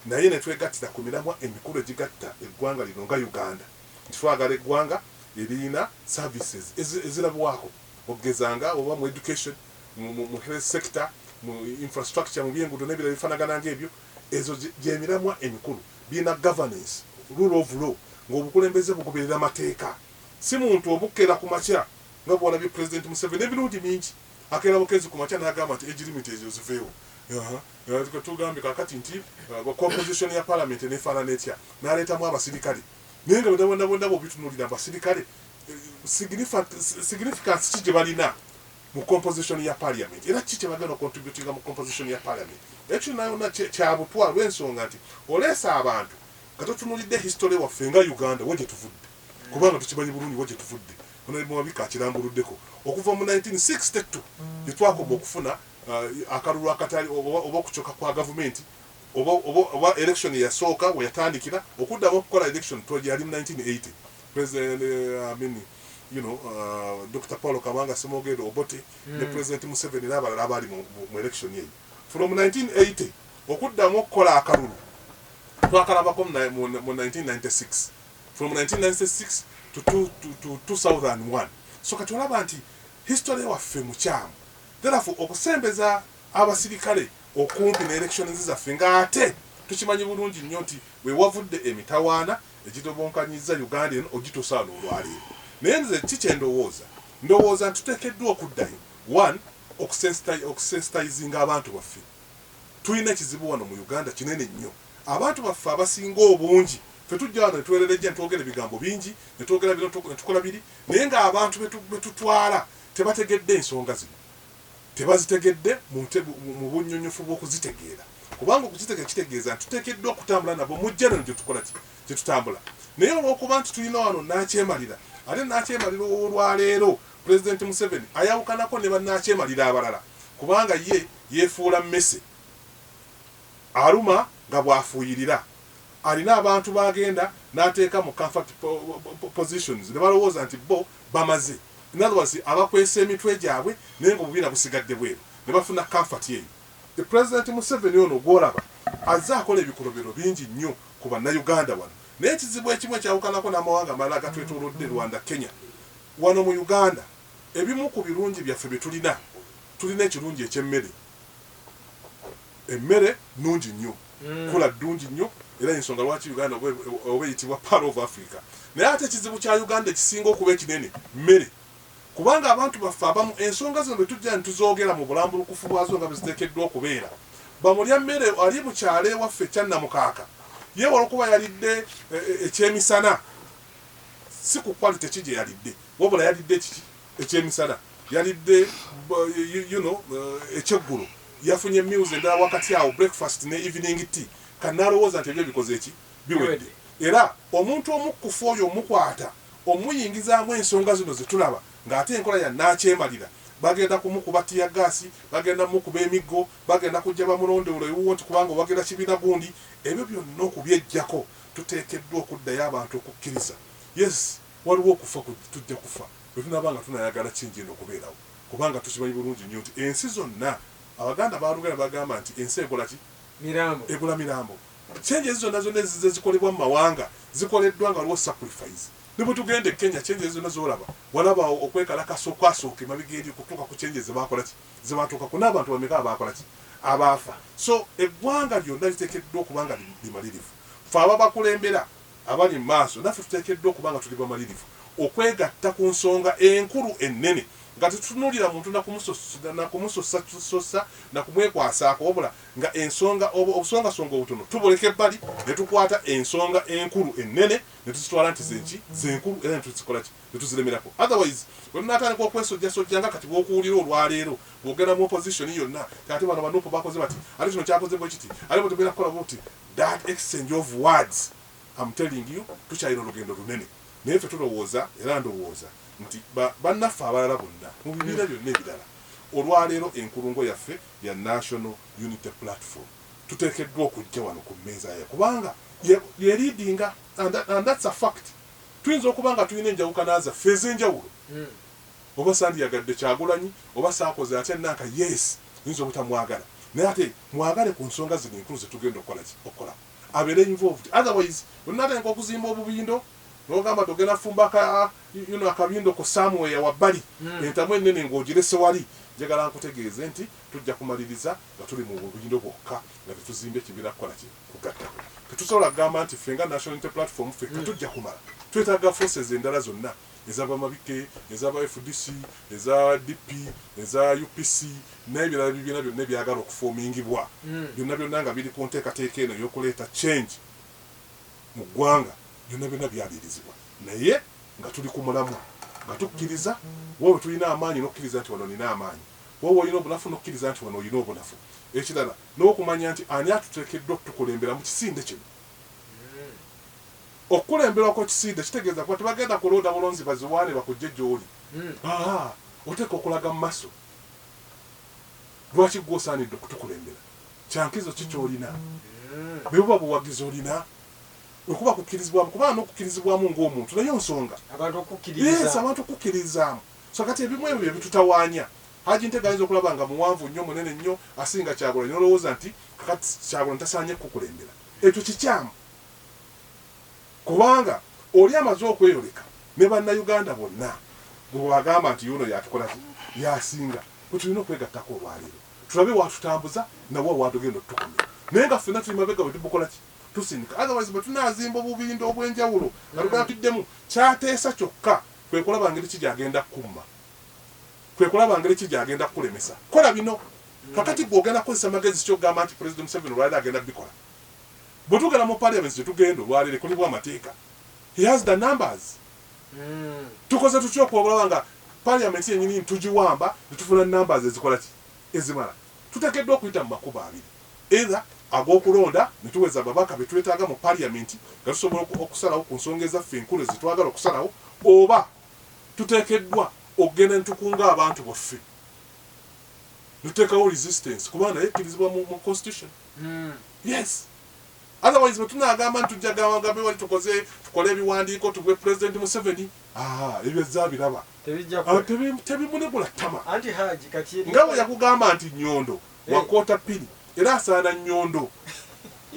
naye ne twegattira ku miramwa emikulu egigatta eggwanga lino nga Uganda, nti twagala eggwanga eririna services ezirabwako, okugeza nga oba mu education, mu health sector, mu infrastructure, mu byenguudo n'ebirala ebifaanagana ng'ebyo. Ezo gyemiramwa emikulu. Birina governance, rule of law, ng'obukulembeze bugoberera mateeka, si muntu obukeera ku makya nga bwolabye President Museveni ebirungi mingi, akeera bukezi ku makya n'agamba nti age limit ezo ziveewo. Tugambye kakati nti composition ya parliament nefaanana etya, n'aleetamu abasirikale, naye nga bonna bonna bonna bwobitunuulira, abasirikale significance ki gye balina mu composition ya parliament, era ki kyebagenda ocontributinga mu composition ya parliament? Ekyo nayona kyabutwa, lw'ensonga nti oleesa abantu nga totunulidde history waffe nga Uganda, wa gye tuvudde, kubanga tukimanyi bulungi wa gye tuvudde. Mabika akirambuluddeko okuva mu 1962 gye twakoma okufuna akalulu akatali oba okukyuka kwa gavumenti oba election eyasooka we yatandikira okuddamu okukola election yali mu 1980. President, I mean, Dr. Paul Kabanga Ssemogerere, Obote ne President Museveni n'abalala abaali mu election eyo from 1980. Okuddamu okukola akalulu twakalabako mu 1996, from 1996 to 2001. So kati olaba nti history waffe mukyamu. Therefore okusembeza abasirikale okumpi ne elections zaffe, ng'ate tukimanyi bulungi nnyo nti wewavudde emitawaana egitobonkanyiza Uganda eno ogituusa wano olwaleero. Naye nze ki kyendowooza, ndowooza nti tuteekeddwa okuddayo one okusensitizinga abantu baffe. Tulina ekizibu wano mu Uganda kinene nnyo. Abantu baffe abasinga obungi, fe tujja wano netwererejja, netwogera ebigambo bingi, netwogera bino, netukola biri, naye ng'abantu betutwala tebategedde ensonga zino, tebazitegedde mu bunnyonnyofu bw'okuzitegeera, kubanga okuzitegeera kitegeeza nti tuteekeddwa okutambula nabo mu jjanano gyetukola ki, gyetutambula. Naye olw'okuba nti tulina wano nakyemalira, ate nakyemalira olwaleero Pulezidenti Museveni ayawukanako ne bannakyemalira abalala, kubanga ye yeefuula mmese aluma nga bw'afuuyirira. Alina abantu bagenda n'ateeka mu comfort positions ne balowooza nti bo bamaze. In other words, abakwesa emitwe gyabwe naye nga obubiina busigadde bweru ne bafuna comfort eyo. President Museveni ono gwolaba azze akola ebikolobero bingi nnyo ku Bannayuganda wano, naye ekizibu ekimu ekyawukanako n'amawanga amalala agatwetoolodde, Rwanda, Kenya, wano mu Uganda ebimu ku birungi byaffe bye tulina, tulina ekirungi eky'emmere. Emmere nnungi nnyo, kula ddungi nnyo, era ensonga lwaki Uganda oba eyitibwa Pearl of Africa. Naye ate ekizibu kya Uganda ekisinga okuba ekinene mmere, kubanga abantu baffe abamu ensonga zino bwe tujja ne tuzoogera mu bulambulukufu bwazo nga bwe ziteekeddwa okubeera, bamulya mmere ali mu kyalo ewaffe ekyannamukaaka, ye olwokuba yalidde ekyemisana, si ku quality ki gye yalidde, wabula yalidde kiki ekyemisana, yalidde ekyeggulo, yafunye meals endala wakati awo, breakfast ne evening tea, kanalowooza nti ebyo bikoze eki, biwedde. Era omuntu omukkufu oyo omukwata omuyingizaamu ensonga zino zetulaba ng'ate enkola ya naakyemalira, bagenda kumukuba teargas, bagenda mukuba emiggo, bagenda kujja bamulondoola ewuwo nti kubanga owagira kibiina gundi. Ebyo byonna okubyejjako tuteekeddwa okuddayo abantu okukkiriza, yes, waliwo okufa, tujja kufa bwe tunaaba nga tunayagala kingi eno okubeerawo, kubanga tukimanyi bulungi nnyo nti ensi zonna, Abaganda baalugera bagamba nti ensi ekola ki? Mirambo. Egula mirambo. Changes zonna zonna ezize zikolebwa mu mawanga zikoleddwa nga waliwo sacrifice. Ne bwe tugenda e Kenya, changes zonna zolaba, walaba okwekalakasa okwasooka emabega eri okutuuka ku changes zebakola ki, zebatuukako, n'abantu bameka abakola ki, abaafa. So eggwanga lyonna liteekeddwa okuba nga limalirivu. Fe ababakulembera abali mu maaso naffe tuteekeddwa okuba nga tuli bamalirivu. Okwegatta ku nsonga enkulu ennene nga tetutunuulira muntu na kumusososa na kumwekwasaako, wabula nga ensonga obusongasonga obutono tubuleka ebbali ne tukwata ensonga enkulu ennene ne tuzitwala nti zenki zenkulu, era ne tuzikola ki, ne tuziremerako. Otherwise bwe tunaatandika okwesojjasojja nga kati bw'okuwulira olwaleero bw'ogenda mu opposition yonna, ate bano ba NUP bakoze bati, ate kino kyakoze bwe kiti, ate bwe tugenda kukola buti, that exchange of words, I'm telling you, tukyalina olugendo lunene. Naye ffe tulowooza, era ndowooza nti bannaffe abalala bonna mu bibiina byonna ebirala, olwaleero enkulungo yaffe ya National Unity Platform. Tuteekeddwa okujja wano ku mmeeza yayo kubanga ye leadinga and that's a fact. Tuyinza okuba nga tulina enjawukana zaffe ez'enjawulo, oba sandiyagadde Kyagulanyi, oba saakoze atya nanka, yes, yinza obutamwagala, naye ate mwagale ku nsonga zino enkulu zetugenda okukola ki, okukola abeere involved. Otherwise wenatandika okuzimba obubindo nogamba togenda fumba akabindo ku somewhere wabbali, entamu ennene ng'ogirese wali, njagala nkutegeeze nti tujja kumaliriza nga tuli mu bubindo bwokka, nga tetuzimba ekibiina kukola ki, kugattako. Tetusobola kugamba nti ffe nga National Unity Platform ffekka tujja kumala. Twetaaga forces endala zonna, ez'abamabike, ez'aba FDC, eza DP, eza UPC n'ebirala bibiina byonna ebyagala okufoomingibwa, byonna byonna nga biri ku nteekateeka eno ey'okuleeta change mu ggwanga. Byonna byonna byaliirizibwa, naye nga tuli ku mulamwa, nga tukkiriza wowe tulina amaanyi n'okkiriza nti wano nina amaanyi, wowe olina obunafu n'okkiriza nti wano olina obunafu. Ekirala n'okumanya nti ani atuteekeddwa okutukulembera mu kisinde kino. Okukulemberwa kw'ekisinde kitegeeza kuba tebagenda kulonda bulonzi baziwaane bakujje gy'oli. Aa, oteeka okulaga mu maaso lwaki gwe osaanidde okutukulembera, kyankizo ki ky'olina, bwe buba buwagizi olina, wekuba kukkirizibwamu, kubanga n'okukkirizibwamu ng'omuntu nayo nsonga. Abantu Yes. Okukkiririza. Abantu okukkiririzaamu. So kati ebimu ebyo bye bitutawaanya. Haji Ntege ayinza okulaba nga muwanvu nnyo, munene nnyo asinga Kyagulanyi, nolowooza nti kakati Kyagulanyi tasaanye kukulembera. Ekyo kikyamu, kubanga oli amaze okweyoleka ne Bannayuganda bonna bwe bagamba nti yuno yatukola ki, yasinga. Bwe tulina okwegattako olwaleero, tulabe watutambuza nawe watugenda otutukumira, naye nga ffenna tuli mabega bwe tubukola ki, tusindika. Otherwise bwe tunaazimba obubindo obw'enjawulo nga tugamba kyateesa kyokka, kwe kulaba ngeri ki gyagenda kukumma, kwe kulaba ngeri ki gyagenda kukulemesa kola bino. Kakati gwe ogenda kukozesa magezi kyogamba nti President Museveni olwaleero agenda bikola. Bwe tugenda mu parliament gyetugenda olwaleero ekolebwa amateeka, he has the numbers. Tukoze tutya okulaba nga parliament yenyini tugiwamba netufuna numbers ezikola ki, ezimala? Tuteekeddwa okuyita mu makubo abiri, either ag'okulonda ne tuweza ababaka be twetaaga mu parliament nga tusobola okusalawo ku nsonga ezaffe enkulu ezitwagala okusalawo, oba tuteekeddwa okugenda ne tukunga abantu baffe netuteekawo resistance, kubanga naye ekkirizibwa mu constitution. Yes, otherwise bwe tunaagamba nti tujja gamba wali tukoze, tukole ebiwandiiko tuwe President Museveni, ah, ebyo ezabiraba. Tebijja Ah, kukola. Tebimunegula ttama. Anti Haji kati Nga bwe yakugamba nti nyondo wakoota ppiri, era asaana nyondo.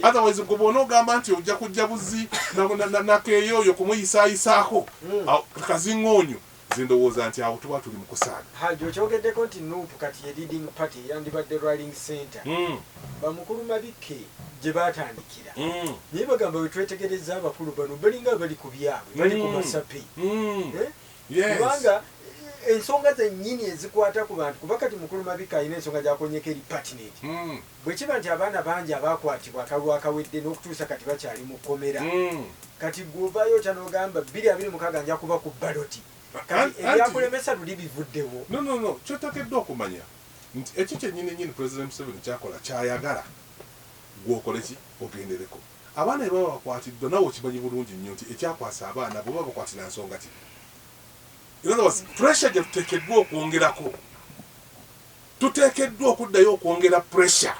Otherwise gwe bwona ogamba nti ojja kujja buzi nakeeyo oyo kumuyisaayisaako awo, kaziŋŋoonyo, nze ndowooza nti awo tuba tuli mu kusaaga. Haji, okyogeddeko nti NUP kati ye leading party, yandibadde rallying center. Bamukulu Mabikke gye batandikira, naye bagamba bwe twetegereza abakulu bano balinga bali ku byabwe, bali ku masape. Eh? Yes. Kubanga ensonga zennyini ezikwata ku bantu, kuba kati mukulu Mabikke alina ensonga gyakonyeko eri pertinent. Bwe kiba nti abaana bangi abakwatibwa akalulu akawedde n'okutuusa kati bakyali mu kkomera, kati gwe ovaayo otya n'ogamba 2026 nja kuba ku baloti? Kati ebyakulemesa luli bivuddewo. No, no, no, kyoteekeddwa okumanya nti ekyo kyennyini nyini President Museveni kyakola, kyayagala gwokole ki, ogendereko. Abaana bwe baba bakwatiddwa, nawe okimanyi bulungi nnyo nti ekyakwasa abaana bo, baba bakwatira nsonga ki. In other words, pressure gye tuteekeddwa okwongerako, tuteekeddwa okuddayo okwongera pressure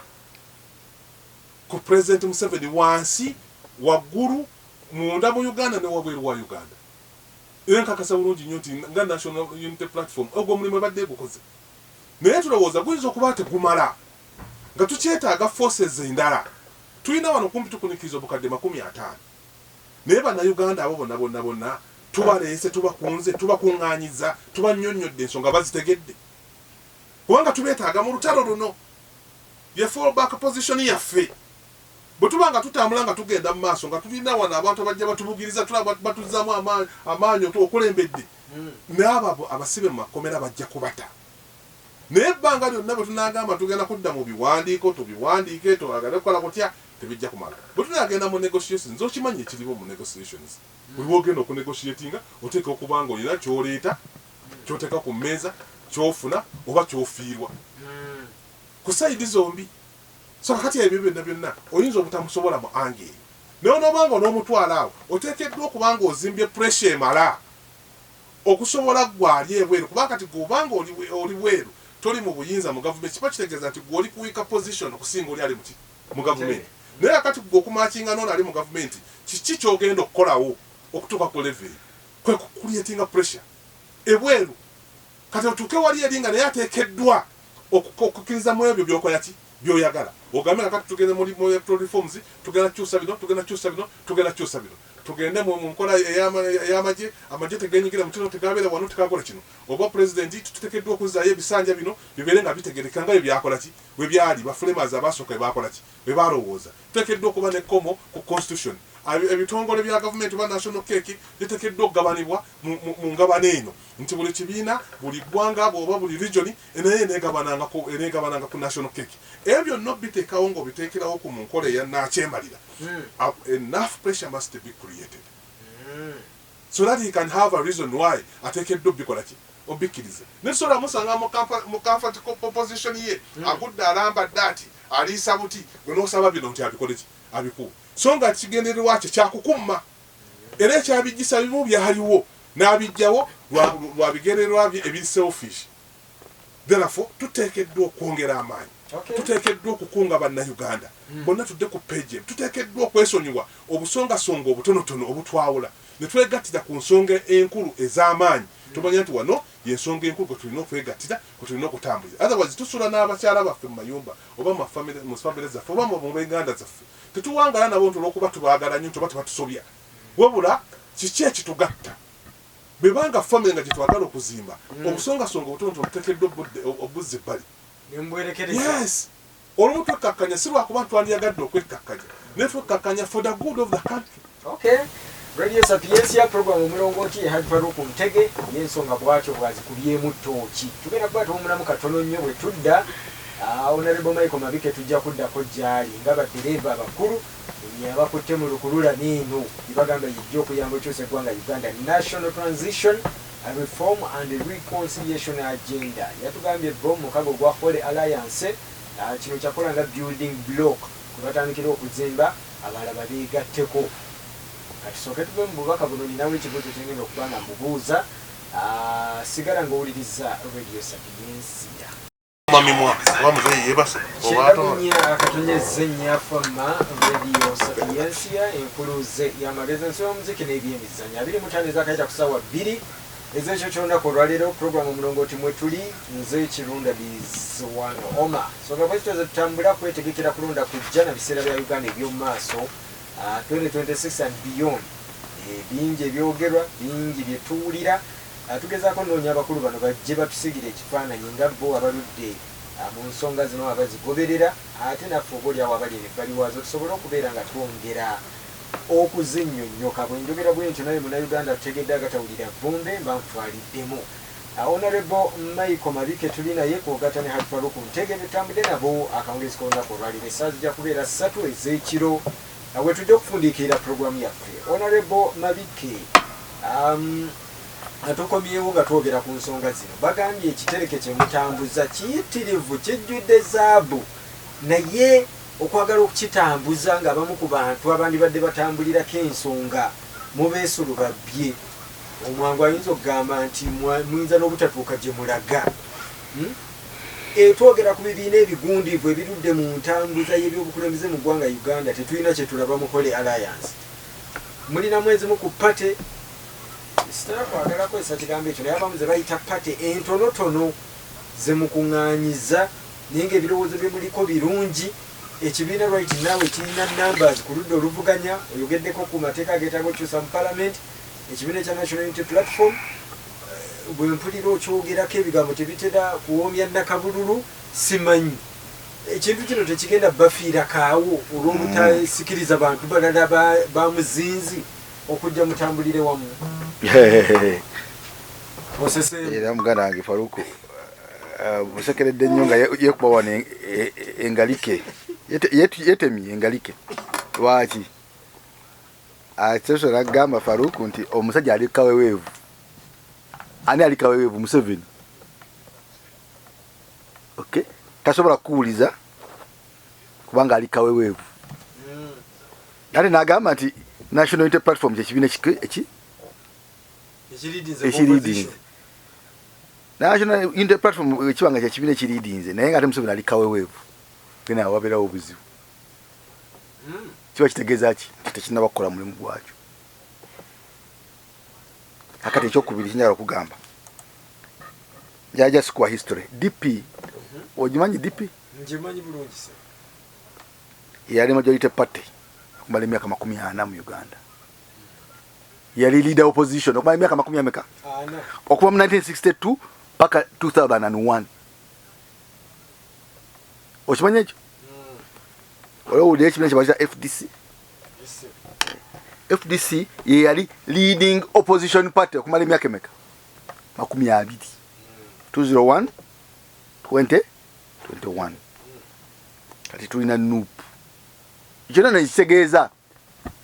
ku President Museveni wansi, waggulu, munda mu Uganda ne wabweru wa Uganda. Era nkakasa bulungi nnyo nti nga National Unity Platform ogwo omulimu ebadde egukoze, naye tulowooza guyinza okuba tegumala, nga tukyetaaga forces endala. Tulina wano kumpi tukunikiriza obukadde 50, naye Bannayuganda abo bonna bonna bonna tubaleese, tubakunze, tubakuŋŋaanyiza, tubannyonnyodde ensonga, bazitegedde? Kubanga tubeetaaga mu lutalo luno, ye fallback position yaffe. Bwe tuba nga tutambula nga tugenda mu maaso nga tulina wano abantu abajja batubugiriza, tulaba batuzzaamu amaanyi okulembedde, n'abo abasibe mu makomera bajja kubata. Naye ebbanga lyonna bwe tunaagamba tugenda kudda mu biwandiiko, tubiwandiike, twagale kukola kutya, tebijja kumala. Bwe tunaagenda mu negotiations, okimanyi ekiriwo mu negotiations, buli lw'ogenda okunegotiatinga oteeka okuba nga olina ky'oleeta, ky'oteeka ku mmeeza, ky'ofuna oba ky'ofiirwa ku side zombi. So kakati ebyo byonna byonna oyinza obutamusobola mu angle eyo, naye onoobanga onoomutwala awo oteekeddwa okuba nga ozimbye pressure emala okusobola ggwe ali ebweru, kubanga kati ggwe obanga oli bweru toli mu buyinza mu gavumenti, kiba kitegeeza nti ggwe oli ku weaker position okusinga oli ali muki mu gavumenti. Naye kakati ggwe okumakinga n'ono ali mu gavumenti, kiki ky'ogenda okukolawo okutuuka ku level eyo? Kwe kucreatinga pressure ebweru, kati otuuke wali eri nga naye ateekeddwa okukkiriza mu ebyo by'okola ki by'oyagala. Ogambe kakati tugende mu electoral reforms, tugenda kukyusa bino, tugenda kukyusa bino, tugenda kukyusa bino, tugende mu nkola ey'amagye, amagye tegenyigira mu kino, tegabeera wano, tegakola kino. Oba pulezidenti, tuteekeddwa okuzzaayo ebisanja bino bibeere nga bitegerekeka nga bwe byakola ki bwe byali ba framers abasooka bwe bakola ki bwe balowooza. Tuteekeddwa okuba n'ekkomo ku constitution, ebitongole bya gavumenti oba national cake liteekeddwa okugabanibwa mu ngabana eno, nti buli kibiina, buli ggwanga oba buli region naye eneegabananga ku national cake. Ebyo byonna obiteekawo ng'obiteekerawo ku mu nkola eya naakyemalira, enough pressure must be created so that he can have a reason why ateekeddwa obikola ki obikkiriza. Netusobola musanga mu comfort position ye, agudde alambadde ati aliisa buti, gwe n'osaba bino nti abikole ki abikuwe, so nga kigendererwa kye kyakukumma, era ekyabijjisa bimu byaliwo n'abijjawo lwa bigendererwa bye ebiri selfish. Therefore tuteekeddwa okwongera amaanyi, tuteekeddwa okukunga bannayuganda bonna tudde ku page emu, tuteekeddwa okwesonyiwa obusongasonga obutonotono obutwawula ne twegattira ku nsonga enkulu ez'amaanyi. Tumanya nti wano y'ensonga enkulu kwe tulina okwegattira, kwe tulina okutambulira. Otherwise tusula n'abakyala baffe mu mayumba oba mu famire zaffe oba mu b'enganda zaffe, tetuwangala nabo nti olw'okuba tubaagala nnyo nti oba tebatusobya, wabula kiki ekitugatta? Bwebanga famire nga gye twagala okuzimba, obusongasonga obutonotono tuteekeddwa obuzza ebbali. Yes, olumu twekkakkanya si lwakuba ntwandiyagadde okwekkakkanya, naye twekkakkanya for the good of the country. Okay. Radio Sapientia, program Omulongooti, ye Haji Farouk Ntege, y'ensonga bw'atyo bw'azikubyemu ttooki. Tugenda kuba tuwumulamu katono nnyo, bwe tudda Honorable Michael Mabike tujja kuddako gy'ali nga baddereeva abakulu abakutte mu lukulula n'eno gye bagamba yejja okuyamba okyusa eggwanga Uganda, National Transition Reform and Reconciliation Agenda. Yatugambye bo mukago gwa Holy Alliance kino kyakola nga building block kwe batandikira okuzimba, abalala babeegatteko. Katusooke tuve mu bubaka buno, ninawo ekibuuzo kyengenda okuba nga mbubuuza. Sigala ng'owuliriza Radio Sapiensia. Mamimwa oba muzeeyi yeebase oba atono. 94.4 Fama Radio Sapiensia, enkuluze y'amagezi, ensi y'omuziki n'ebyemizannyo. 25 ezakayita ku ssaawa 2 ez'ekyo ky'olunaku olwaleero, puroguramu Omulongooti mwe tuli, nze Kirunda Bizwano Oma. Songa bwe zityo zetutambula kwetegekera kulonda kujja na biseera bya Uganda eby'omu maaso, 2026 and beyond. Bingi ebyogerwa, bingi bye tuwulira. Tugezaako nnoonya abakulu bano bajje batusiigire ekifaananyi nga bo abaludde mu nsonga zino abazigoberera, ate naffe oba oliawo abali eno ebbali waazo tusobole okubeera nga twongera okuzinnyonnyoka. Bwe njogera bwentyo nawe Munnayuganda atutegedde agatawulira vvumbe mba nkutwaliddemu. Honorable Michael Mabike tuli naye kw'ogatta ne Haji Farouk Ntege be tutambudde nabo akawungeezi k'olunaku olwaleero. Essaawa zijja kubeera ssatu ez'ekiro we tujja okufundiikirira pulogulaamu yaffe. Honorable Mabike, tukomyewo nga twogera ku nsonga zino. Bagambye ekitereke kye mutambuza kiyitirivu, kijjudde zaabu, naye okwagala okukitambuza ng'abamu ku bantu abandibadde batambulirako ensonga mubeesulubabbye. Omwangu ayinza okugamba nti muyinza n'obutatuuka gye mulaga. Twogera ku bibiina ebigundiivu ebirudde mu ntambuza y'ebyobukulembeze mu ggwanga Uganda, tetulina kye tulaba mu Holy Alliance. Mulinamu ezimu ku party, sitera kwagala kukozesa kigambo ekyo, naye abamu ze bayita party entonotono ze mukuŋŋaanyiza, naye ng'ebirowoozo bye muliko birungi. Ekibiina right now ekirina numbers ku ludda oluvuganya, oyogeddeko ku mateeka ageetaaga okukyusa mu parliament, ekibiina ekya National Unity Platform, bwe mpulira okyogerako ebigambo tebitera kuwoomya nnakabululu, simanyi. Ekintu kino tekigenda bafiira kaawo olw'obutasikiriza bantu balala ba muzinzi okujja mutambulire wamu. Era muganda wange Faruku musekeredde nnyo nga yekuba wano engalike yetemye engalike. Lwaki asosola gamba Faruku nti omusajja ali kaweweevu? Ani ali kaweweevu? Museveni. Okay, tasobola kukuwuliza kubanga ali kaweweevu. Ate n'agamba nti National Unity Platform kyekibiina eki ekileadinze. National Unity Platform ekiba nga kyekibiina ekileadinze, naye nga ate Museveni ali kaweweevu, then awo wabeerawo obuzibu. Kiba kitegeeza ki? Nti tekinnaba kukola mulimu gwakyo. Akati ekyokubiri kinjagala okugamba, njagala sikuwa history. DP ogimanyi? DP? Ngimanyi bulungi se. Yali majority party okumala emyaka 40 mu Uganda. Yali leader opposition okumala emyaka makumi ameka? 40. Okuva mu 1962 paka 2001. Okimanyi ekyo? Olwowulira ekibiina kyebayita FDC? Yes. FDC ye yali leading opposition party okumala emyaka emeka? 20. 201 20 21. Kati tulina NUP. Kyonna nekitegeeza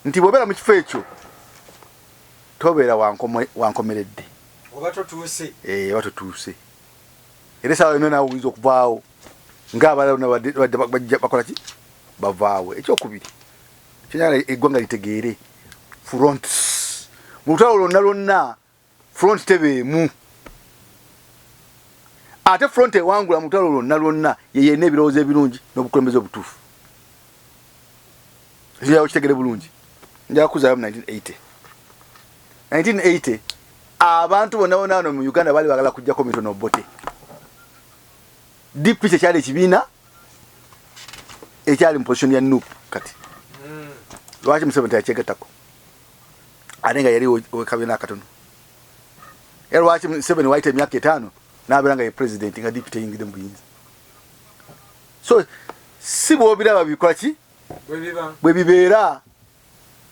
nti bw'obeera mu kifo ekyo tobeera wankomeredde. Oba totuuse. Eh, oba totuuse. Era esaawa yonna naawe oyinza okuvaawo ng'abalala bonna badde bakola ki, bavaawo. Ekyokubiri kyenjagala eggwanga litegeere, fronts mu lutalo lwonna lwonna, front tebeemu. Ate front ewangula mu lutalo lwonna lwonna ye yenna ebirowoozo ebirungi n'obukulembeze obutuufu. Ekyo kitegere bulungi. Njagala kuzaayo mu 1980. 1980 abantu bonna bonna wano mu Uganda baali bagala kujjako Milton Obote. DP kyekyali ekibiina ekyali mu position ya NUP kati. Lwaki Museveni teyakyegattako ate nga yali wekabiina akatono? Era lwaki Museveni wayita emyaka 5 n'abeera nga ye president nga DP teyingidde mu buyinza? So si bwobiraba bikola ki bwe biba. Bwe bibeera.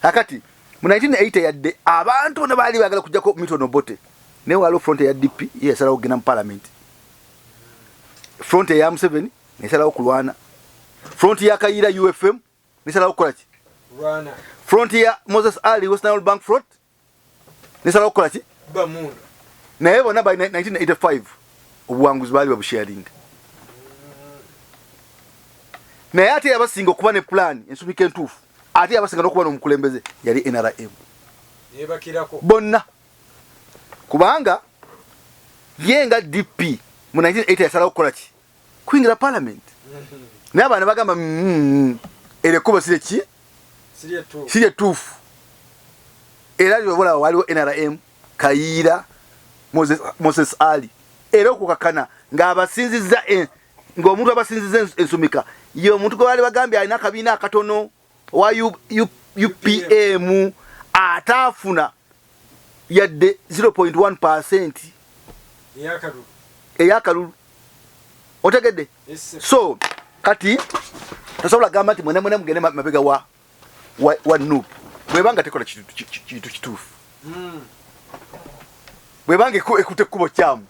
Kakati mu 1980 yadde abantu bonna baali bagala kujjako Milton Obote, naye waliwo front eya DP ye yasalawo okugenda mu parliament, front eya Museveni nesalawo kulwana, front ya Kayiira UFM nesalawo kukola ki? Lwana. Front ya Moses Ali, West Nile Bank Front, nesalawo kukola ki? Bamundu. Naye bonna by 1985 obuwanguzi baali babusharinga. Naye ate yabasinga okuba ne plan ensumika entuufu, ate yabasinga n'okuba n'omukulembeze, yali NRM. Nebakirako. Bonna, kubanga ye nga DP mu 1980 yasalawo kukola ki? Kuyingira parliament. Naye abaana bagamba, eryo ekkubo si ki? Siri ettuufu. Si lyettuufu." Era lyobalaba waliwo NRM, Kayiira, Moses Ali, era okukakana ng'abasinzizza ng'omuntu abasinzizza ensumika ye omuntu gwe baali bagambye alina akabiina akatono owa UPM, ate afuna yadde 0.1% Eyakalulu. Ey'akalulu. Otegedde? Yes. So kati tosobola gamba nti mwena mwena mugende mabega wa NUP bwebanga tekola kintu kituufu, bwebanga ekutte ekkubo kyamu.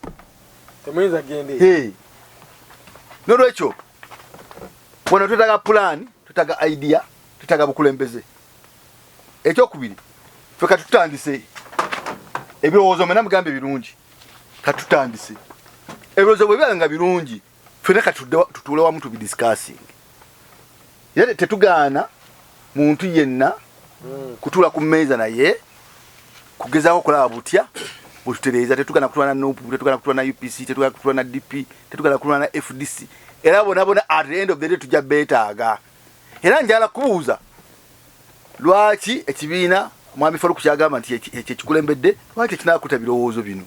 Temuyinza gende. Hey. Nolwekyo wano twetaaga pulaani, twetaaga idea, twetaaga bukulembeze. Ekyokubiri, ffe katutandise ebirowoozo. Mwena mugambe birungi, katutandise ebirowoozo. Bwe biba nga birungi, ffena katutuule wamu tubidiscussing. Era tetugaana muntu yenna kutuula ku mmeeza, naye kugezaako okulaba butya bwetutereeza. Tetugaana kutuula na NUP, tetugaana kutuula na UPC, tetugaana kutuula na DP, tetugaana kutuula na FDC. Era bona bona at the end of the day tujja beetaaga. Era njagala kubuuza, lwaki ekibiina mwami Faruku kyagamba nti kyekikulembedde, lwaki tekinaakuta birowoozo bino?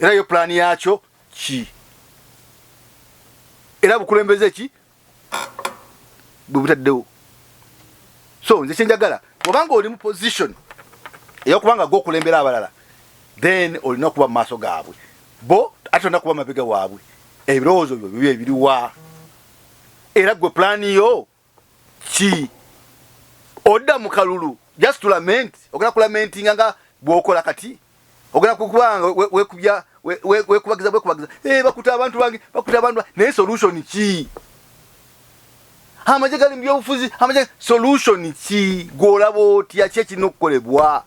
Era yo pulaani yakyo ki? Era bukulembeze ki bwe butaddewo? So nze kyenjagala, bwobanga oli mu position eyokubanga gwe okulembera abalala, then olina okuba mu maaso gaabwe bo, ate olina kuba mabega waabwe. Ebirowoozo byo bibe ebiriwa. Era gwe plan yo ki? Odda mu kalulu just to lament, ogenda kulamentinga nga bw'okola kati, ogenda kukubanga wekubya wekubagiza bwekubagiza, bakuta abantu bange, bakuta abantu, naye solution ki? Amagye gali mu byobufuzi, amagye, solution ki? Gw'olaba otya ki ekirina okukolebwa?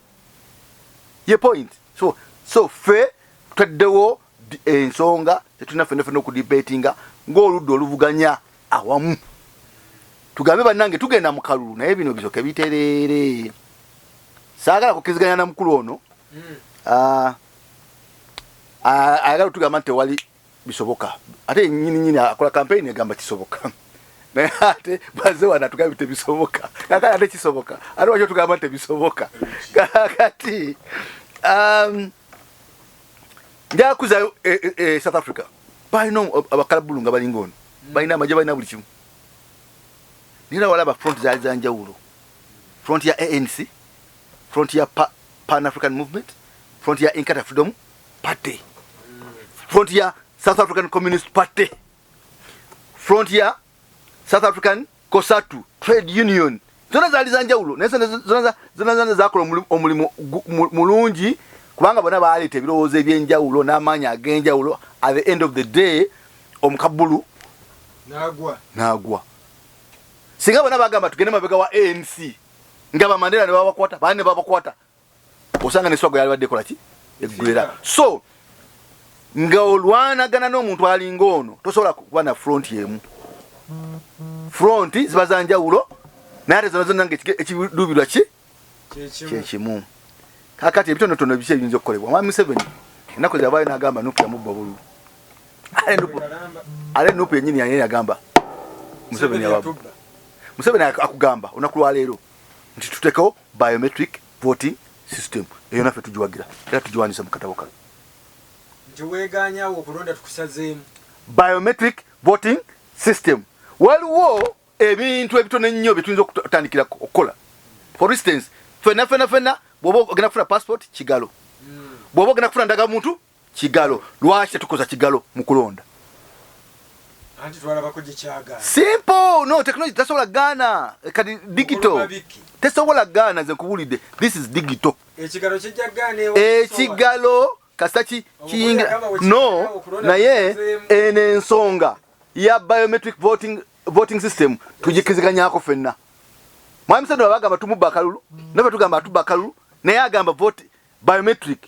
Ye point. So ffe tutaddewo ensonga tetulina ffenna ffenna okudebatinga ng'oludda oluvuganya awamu, tugambe bannange tugenda mu kalulu, naye bino bisoke bitereere. Saagala kukkiriziganya na mukulu ono. Ayagala otugamba nti tewali bisoboka, ate nyini nyini akola campaign egamba kisoboka, naye ate baze wano atugambye tebisoboka. Kakati ate kisoboka, ate waki otugamba tebisoboka? Kakati njagala kuzayo South Africa, balina abakalabulu nga balinga ono, balina amagye, balina buli kimu, naye era walaba front zaali zanjawulo: front ya ANC, front ya Pan African Movement, front ya Inkatha Freedom Party, front ya South African Communist Party, front ya South African COSATU Trade Union. Zonna zaali zanjawulo, naye zonna zonna zakola omulimu mulungi, kubanga bonna baleeta ebirowoozo ebyenjawulo n'amaanyi ag'enjawulo. At the end of the day omukabulu nagwa. Nagwa. Singa bonna bagamba tugende mabega wa ANC, nga bamandela ne babakwata, bani ne babakwata, osanga ne struggle yalibadde ekola ki eggwera. So nga olwanagana n'omuntu alinga ono, tosobola kuba na front emu. Front ziba za njawulo, naye ate zonna zonna nga ekiruubirwa ki kyekimu. Kyekimu. Kakati ebitonotono biki ebiyinza okukolebwa? Mwami Museveni ennaku zeyavaayo n'agamba NUP yamubba obululu. Ate NUP, Kalamba. ate NUP yennyini yaye yagamba Museveni yababba. Yatubba. Museveni akugamba olunaku lwaleero nti tutekewo biometric voting system. Eyo naffe tugiwagira era tugiwandiisa mu katabo kano. Nti weeganyawo okulonda tukusazeemu. Biometric voting system, waliwo ebintu ebitono ennyo byetuyinza okutandikira okukola. For instance, fenna fenna fenna bw'oba ogenda kufuna passport, kigalo. Bw'oba ogenda kufuna ndagamuntu, kigalo. Lwaki tetukoza kigalo mu kulonda? Anti twalabako gyekyagaana. Simple. No technology tasobola gaana kati digital. Mukulu. Tesobola gaana. Nze nkubulidde, this is digital. Ekigalo kijja gaana ewa. Ekigalo kasita kiyingira. Obukulu yagamba no okulonda naye kusazeemu. Eno ensonga ya biometric voting system tugikiziganyako ffenna. Mwami Museveni bagamba tumubba akalulu, naffe tugamba atubba akalulu, naye agamba vote biometric.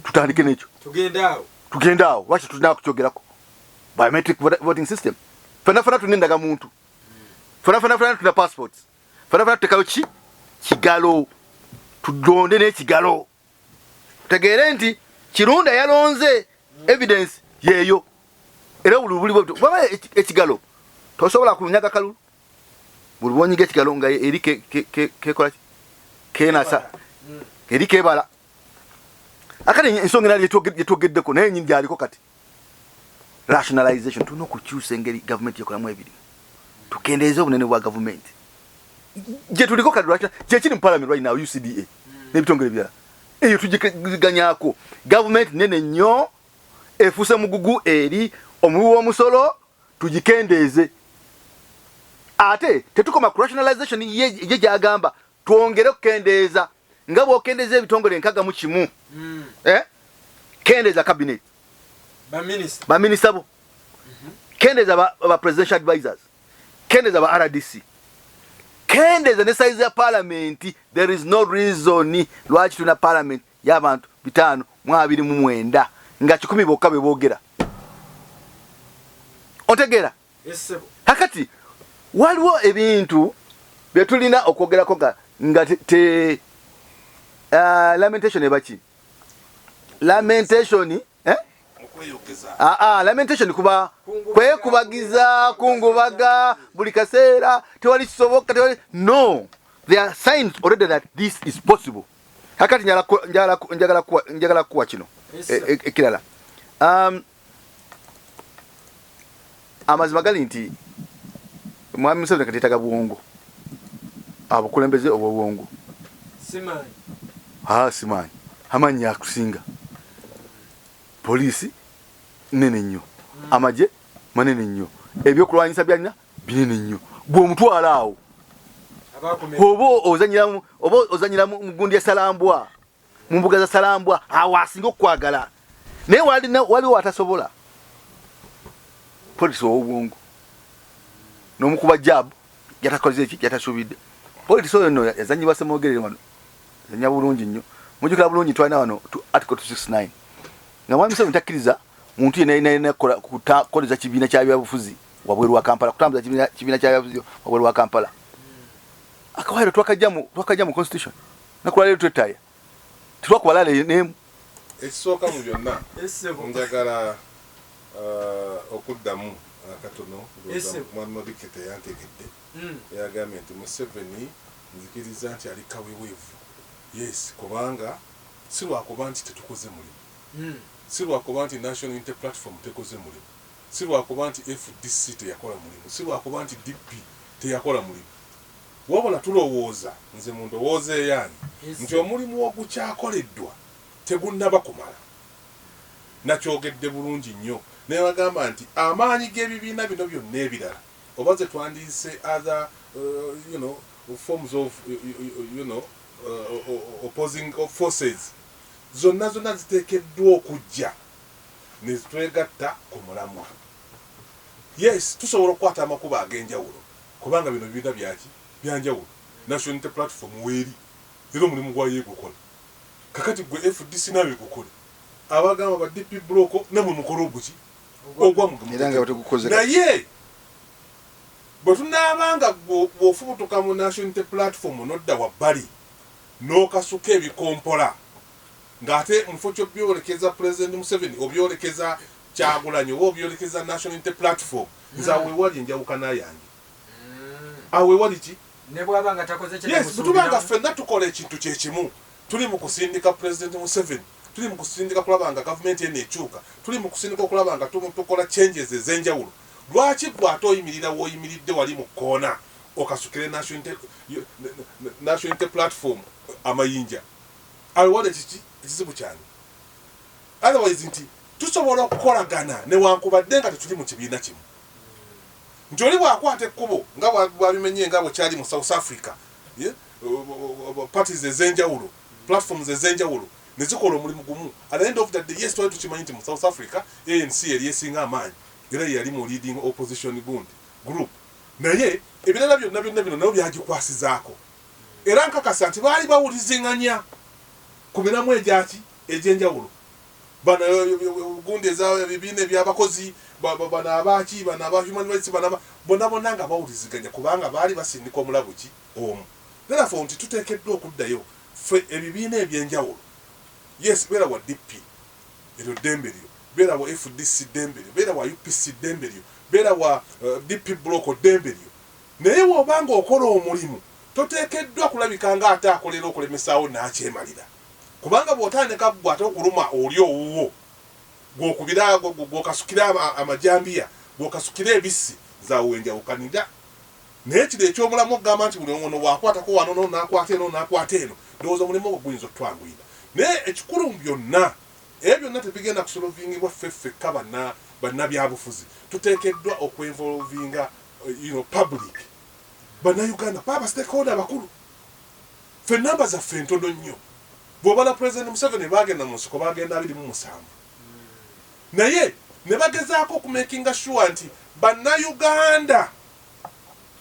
Tutandike n'ekyo. Tugende awo. Tugende awo. Lwaki tulina kukyogerako? Biometric voting system, fenna fenna tulina endagamuntu, fenna fenna fenna tulina passports, fenna fenna tutekayo ki kigalo, tulonde n'ekigalo, tutegeere nti Kirunda yalonze, evidence yeeyo. Era buli buli bwe bwaba ekigalo tosobola kunyaga kalulu. Buli bwonyiga ekigalo nga eri kekola ki, kenasa eri kebala. Akati ensonga endala gyetwogeddeko naye nyini gyaliko kati rationalization. Tulina okukyusa engeri gavumenti yekolamu ebirimu, tukendeeze obunene bwa gavumenti gye tuliko kati. Lwaki kyekiri mu parliament right now, UCDA n'ebitongole ebirala, eyo tugiganyako. Gavumenti nene nnyo, efuuse mugugu eri omuwi w'omusolo, tugikendeeze. Ate tetukoma ku rationalization ye gyagamba, twongere okukendeeza. Nga bw'okendeeza ebitongole 61, eh? Kendeeza cabinet, baminisita, baminisita bo kendeeza, ba presidential advisors kendeeza, ba RDC kendeeza, ne size ya parliament. There is no reason lwaki tulina parliament y'abantu 529 nga 100 bokka be boogera. Otegeera? Essebo. Kakati waliwo ebintu bye tulina okwogerako nga te lamentation ebaki lamentation, eh? Okweyogeza. Ah, ah, lamentation kuba kwekubagiza, kungubaga buli kaseera, tewali kisoboka, tewali. No, there are signs already that this is possible. Kakati njagala kuwa kino. Yes, sir. Ekirala, amazima gali nti mwami Museveni kati yeetaga bwongo, abukulembeze obwobwongo. Simanyi. Ah, simanyi amanyi akusinga. Poliisi nene nnyo, amagye manene nnyo, ebyokulwanyisa byalina. Binene nnyo. Bw'omutwala awo oba ozanyira mu gundi ya Salambwa, mu mbuga za Salambwa, awo asinga okukwagala. Naye waliwo atasobola politics ow'obwongo n'omukuba jab gyatakoze eki gyatasuubidde. Politics oyo nno yazanyibwa Ssemwogerere wano, yazanya bulungi nnyo. Mujjukira bulungi twalina wano article 269 nga Mwami Museveni takkiriza muntu yenna yenna yenna kukoleza kibiina kya byabufuzi wabweru wa Kampala, kutambuza kibiina kya byabufuzi wabweru wa Kampala. Akawaayiro twakajja mu constitution, nakulwaleero twetaya tetwakuba lale n'emu. Ekisooka mu byonna, njagala okuddamu akatono. Mwami Mabike teyantegedde. Yagambye nti Museveni nzikiriza nti ali kaweweevu. Yes, kubanga si lwakuba nti tetukoze mulimu, si lwakuba nti National Unity Platform tekoze mulimu, si lwakuba nti FDC teyakola mulimu, si lwakuba nti DP teyakola mulimu, wabula tulowooza, nze mu ndowooza eyange, nti omulimu ogukyakoleddwa tegunnaba kumala. Nakyogedde bulungi nnyo naye bagamba nti amaanyi g'ebibiina bino byonna ebirala, oba ze twandiyise other forms of opposing forces, zonna zonna ziteekeddwa okujja ne zitwegatta ku mulamwa. Yes, tusobola okukwata amakubo ag'enjawulo, kubanga bino bibiina byaki byanjawulo. National Unity Platform weeri era omulimu gwayo egukola. Kakati gwe FDC nawe gukole, abagamba ba DP block namwe mukole oguki ogwammwe. Era nga bategukoze. Naye bwe tunaabanga bw'ofubutuka mu National Unity Platform nodda wabbali n'okasuka ebikompola, ng'ate mu kifo ky'obyolekeza President Museveni obyolekeza Kyagulanyi oba obyolekeza National Unity Platform, nze awo ewali enjawukana yange, awo ewali ki? Ne bw'aba nga takoze. Yes, bwe tuba nga ffenna tukola ekintu kyekimu, tuli mu kusindika President Museveni, tuli mu kusindika kulaba nga gavumenti eno ekyuka, tuli mu kusindika okulaba nga tukola changes ez'enjawulo, lwaki gwe ate oyimirira w'oyimiridde wali mu kkoona okasukire National Unity Platform amayinja? Awo wali ekiki ekizibu kyange. Otherwise nti tusobola okukolagana newankubadde nga tetuli mu kibiina kimu, nti oli bw'akwata ekkubo nga bwabimenye nga bwe kyali mu South Africa, parties ez'enjawulo, platforms ez'enjawulo ne zikola omulimu gumu. At the end of the day, yes, twali tukimanyi nti mu South Africa ANC yali esinga amaanyi era ye yali mu leading opposition gundi group, naye ebirala byonna byonna bino nabo byagikwasizaako, era nkakasa nti baali bawuliziŋŋanya ku miramu egyaki egy'enjawulo. Bano gundi ebibiina ebyabakozi, bano abaki, bano aba human rights, bano bonna bonna nga bawuliziganya, kubanga baali basindika omulabu ki omu. Therefore nti tuteekeddwa okuddayo ffe ebibiina ebyenjawulo. Yes, beera wa DP, eryo ddembe lyo, beera wa FDC, ddembe lyo, beera wa UPC, ddembe lyo, beera wa DP block, ddembe lyo, naye bw'obanga okola omulimu toteekeddwa kulabika nga ate akolera okulemesaawo n'akyemalira, kubanga bw'otandika ggwe ate okuluma oli owuwo gw'okubira, gw'okasukira amajambiya, gw'okasukira ebissi, nze awo wenjawukanira. Naye kino ekyomulamu okugamba nti buli ono bw'akwatako wano, no n'akwata eno, n'akwata eno, ndowooza omulimu ogwo guyinza okutwanguyira. Naye ekikulu mu byonna, ebyo byonna tebigenda kusolvingibwa ffe ffekka bannabyabufuzi. Tuteekeddwa okwenvolvinga public, Bannayuganda, baba stakeholder abakulu. Ffe namba zaffe ntono nnyo. Bw'obala President Museveni bagenda mu nsiko bagenda 27, naye ne bagezaako okumakinga sure nti Bannayuganda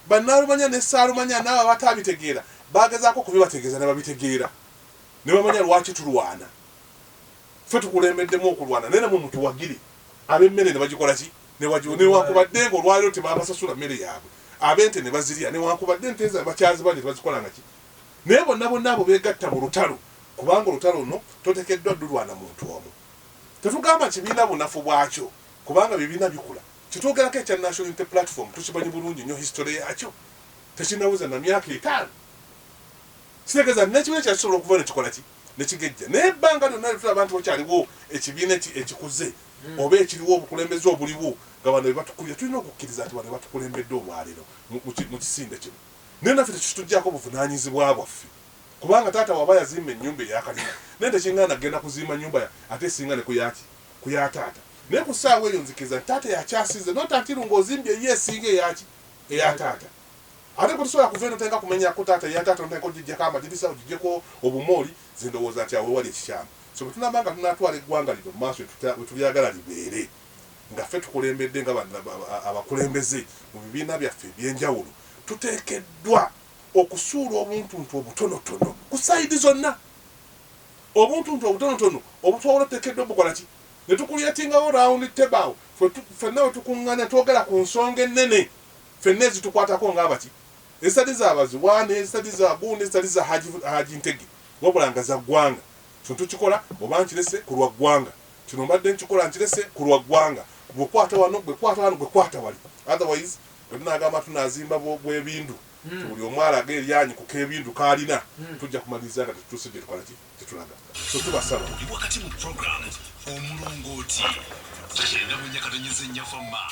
bannalumanya ne saalumanya n'abo abatabitegeera bagezaako okubibategeeza ne babitegeera ne bamanya lwaki tulwana. Ffe tukulembeddemu okulwana, naye namwe mutuwagire. Ab'emmere ne bagikola ki, newankubadde nga olwaleero tebabasasula mmere yaabwe, ab'ente ne bazirya newankubadde ente zaabwe bakyazibanja tebazikola nga ki, naye bonna bonna abo beegatta mu lutalo, kubanga olutalo luno totekeddwa ddulwana muntu omu. Tetugamba kibiina bunafu bwakyo, kubanga bibiina bikula. Kyetwogerako ekya National Unity Platform tukimanyi bulungi nnyo, history yakyo tekinaweza na myaka 5. Kitegeeza nti n'ekibiina kyali kisobola okuva nekikola ki nekigejja, naye ebbanga lyonna lyetulaba nti wakyaliwo ekibiina ekikuze oba ekiriwo, obukulembeze obuliwo nga bano bebatukulira, tulina okukkiriza nti bano bebatukulembedde olwaleero mu kisinde kino. Naye naffe tekituggyako buvunaanyizibwa bwaffe, kubanga taata waba yazimba ennyumba eyakalina, naye tekiŋŋaana kugenda kuzimba nyumba ate esinga ne kuyaki ku ya taata. Naye ku ssaawa eyo nzikiriza nti taata yakyasize, not until ng'ozimbye ye esinga eyaki. Eya taata. Ate gwe tosobola kuva eno tenga kumenyako taata eya taata notandika ogiggyako amadirisa ogiggyeko obumooli. Nze ndowooza nti awo wewali ekikyamu. So bwe tunaaba nga tunaatwala eggwanga lino mu maaso we tulyagala libeere nga ffe tukulembedde nga abakulembeze mu bibiina byaffe eby'enjawulo, tuteekeddwa okusuula obuntuntu obutonotono ku sayidi zonna. Obuntuntu obutonotono obutwawula tuteekeddwa obukola ki? Ne tucreatingawo round table awo ffenna we tukuŋŋaana ne twogera ku nsonga ennene ffenna ezitukwatako ng'abaki, ezitali za baziwa n'ezitali za gundi, ezitali za Haji Ntege, wabula nga za ggwanga. Kino tukikola oba nkirese ku lwa ggwanga, kino mbadde nkikola nkirese ku lwa ggwanga, gwe kwata wano, gwe kwata wano, gwe kwata wali. Otherwise bwe tunaagamba tunaazimba bwebindu, buli omu alaga eryanyi ku kebindu k'alina, tujja kumaliriza nga tetutuuse gye tukola ki? Gye tulaga. So tubasaba. Oli wakati mu program Omulongooti 94.4 Fama.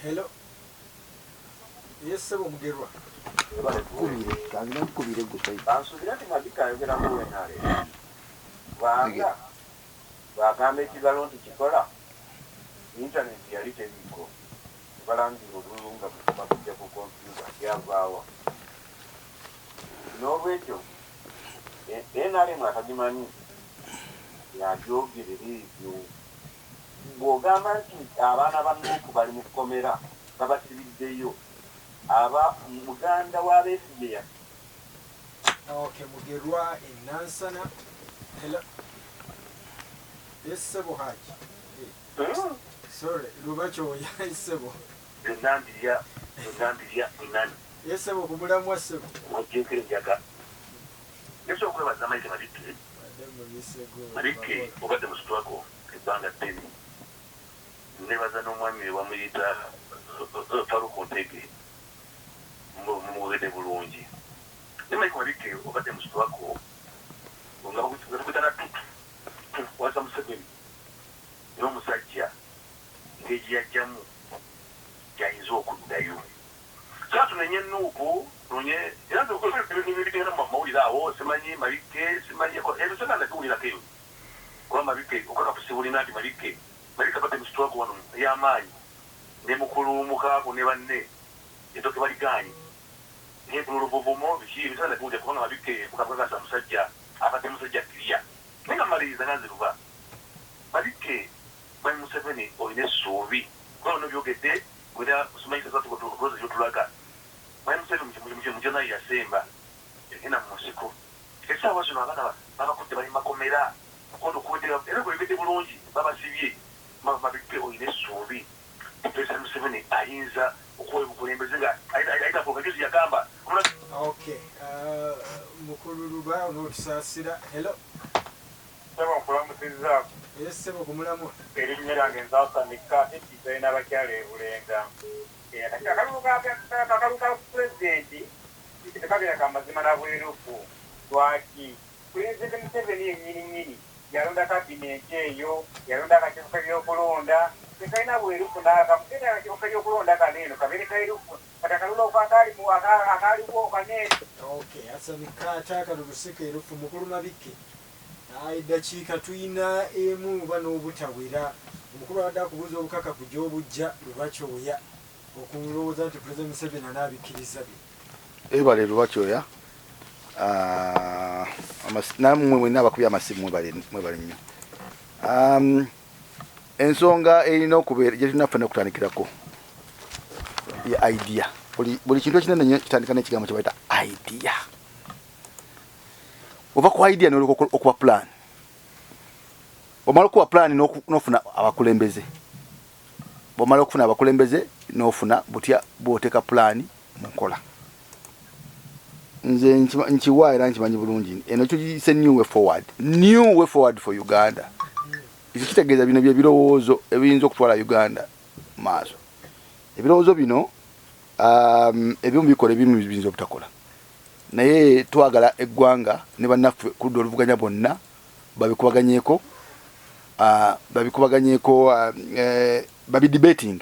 Hello. Yes, ssebo Mugerwa. Kubire, kange nkubire gwe saidi. Bansuubira nti Mabika ayogera ku NRM kubanga bw'agamba ekibalo nti kikola, yintaneti yali teriiko ne balangira obululu nga babuggya ku kompyuta byavaawa. Noolwekyo nrm atagimanyi y'abyogerera ebyo. Bw'ogamba nti abaana ba Nup bali mu kkomera babasibiddeyo, aba muganda wa Besigye ya. Okay, Mugerwa e Nansana. Hello. Yes, ssebo Haji. Eh, sorry, Luba Kyoya, ssebo. Byonna mbirya, byonna mbirya, byonna. Yes, ssebo ku mulamwa ssebo. Ojjeeko enjaga. Nsobola okwebaza Mike Mabikke. Mabikke obadde mu struggle ebbanga ddene. Nebaza n'omwami we bamuyita Faruku Ntege. Mumwogedde bulungi. Ne Mike Mabikke obadde mu struggle nga bakuyita na tutu waza Museveni n'omusajja engeri gye yajjamu gyayinza okuddayo. Sasa tunenye NUP, tunenye era bigenda mu mawulire awo, simanyi Mabikke, simanyi ebyo byonna nabiwulirako ebyo. Kuba Mabikke okakasa bulina nti Mabikke abadde mu struggle wano ey'amaanyi ne mukulu Mukaaku ne banne ettooke baligaanye. N'oluvuvumo biki ebyo byonna nabiwulira kubanga Mabikke mukakasa musajja abadde musajja clear. Naye nga mmaliriza nga nze Luba, Mabikke Mwami Museveni olina essuubi kuba bino byogedde gwena simanyi sasa gyotulaga. Mwami Museveni mu January yasemba yagenda mu nsiko. Essaawa zino abaana babakudde bali makomera era gweyogedde bulungi babasibye. Mabikke olina essuubi Pulezidenti Museveni ayinza okuwa obukulembeze nga ayita ku yagamba. Okay, mukulu Luba onootusaasira. Hello. Ssebo nkulamusizzaako. Yes, ssebo ku mulamwa. Erinnya lyange Nzaasa Mikka Ekizayi n'abakyala e Bulenga. Akalulu ka pulezidenti tekabeera ka mazima na bwerufu. Lwaki? Pulezidenti Museveni yennyini nnyini yalonda kabineti eyo, yalonda akakiiko k'ebyokulonda, tekalina bwerufu n'akamu. Genda akakiiko k'ebyokulonda kano eno kabeere kaerufu, kati akalulu akaaliwo kaneeno. Okay, Hassan Kaata akalulu si keerufu. Mukulu Mabikke, eddakiika tuyina emu oba n'obutawera. Omukulu abadde akubuuza obukakafu gy'obujja Luba Kyoya okulowooza nti Pulezidenti Museveni anaabikkiriza bye. Ebale Luba Kyoya, nammwe mwenna abakubye amasimu mwebale nnyo. Ensonga erina okubeera gye tulina ffenna okutandikirako ye idea. Buli kintu ekinene nnyo kitandika n'ekigambo kye bayita idea. Ova ku idea n'olyoka okuba plan. Omala okuba plan n'ofuna abakulembeze. Bw'omala okufuna abakulembeze n'ofuna butya bw'oteeka plan mu nkola. Nze nkiwa era nkimanyi bulungi eno kyo new way forward, new way forward for Uganda. Ekyo kitegeeza bino bye birowoozo ebiyinza okutwala Uganda maaso. Ebirowoozo bino ebimu bikola, ebimu biyinza obutakola, naye twagala eggwanga ne bannaffe ku ludda oluvuganya bonna babikubaganyeko, babidebating.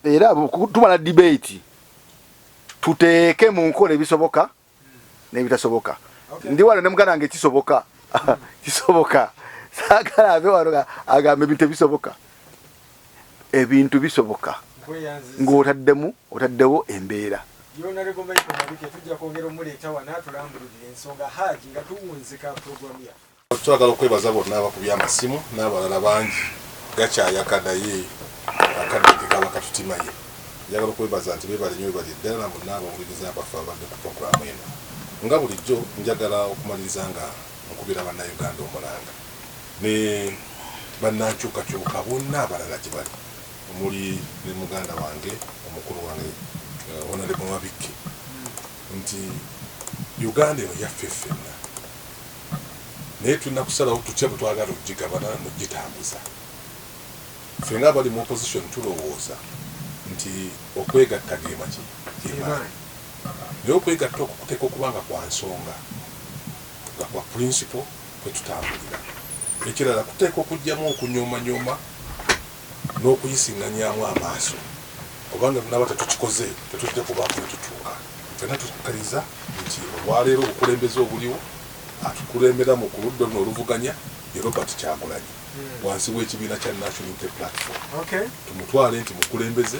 Era tumala debate tuteeke mu nkola ebisoboka n'ebitasoboka. Ndi wano ne muganda wange, kisoboka, kisoboka. Saagala ave wano agambe ebintu ebisoboka. Ebintu bisoboka. Nkweyanziza. Ng'otaddemu otaddewo embeera. Honorable Michael Mabike tujja kwongera omuleeta wano atulambululira ensonga. Haji, nga tuwunzika programu yaffe. Twagala okwebaza bonna abakubye amasimu n'abalala bangi. Gakyayaka naye akadde kekaba katutimaye. Njagala okwebaza nti bebale nnyo, bebale ddala na bonna abawuliriza abaffe abadde ku programu eno. Nga bulijjo, njagala okumaliriza nga nkubira Bannayuganda omulanga ne bannankyukakyuka bonna abalala gye bali, omuli ne muganda wange, omukulu wange, Honorable Mabikke, nti Uganda eno yaffe ffenna, naye tulina kusalawo tutya bwe twagala okugigabana nogitambuza. Ffe nga abali mu opposition tulowooza nti okwegatta gemaki, gemaanyi, naye okwegatta okwo kuteeka okuba nga kwa nsonga, nga kwa principle kwetutambulira. Ekirala, kuteeka okugyamu okunyoomanyoma n'okuyisiŋŋanyaamu amaaso, kubanga tunaba tetukikoze tetujja kubaako ne tutuuka. Ffenna tukkiriza nti olwaleero obukulembeze obuliwo, atukulembera mu ku ludda luno oluvuganya ye Robert Kyagulanyi wansi w'ekibiina kya National Unity Platform. Tumutwale nti mukulembeze,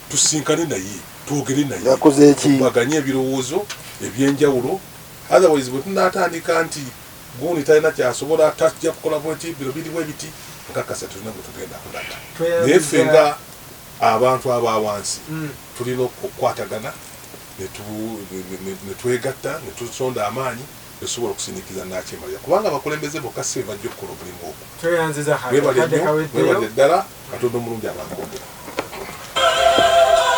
tusinkane naye, twogere naye. Yakoze ki? Tubaganye ebirowoozo ebyenjawulo. Otherwise bwe tunaatandika nti gundi talina kyasobola, tajja kukola bweti, bino biriwo ebiti, nkakasa tulina gwe tugenda kulaga. Naye ffe nga abantu aba wansi tulina okukwatagana ne twegatta ne tusonda amaanyi netusobola okusindiikiriza nakyemalira, kubanga abakulembeze bokka si be bajja okukola omulimu ogwo. Tweyanziza Haji. Mwebale Akadde nnyo. kaweddeyo. Mwebale ddala. Katonda omulungi abankuumira.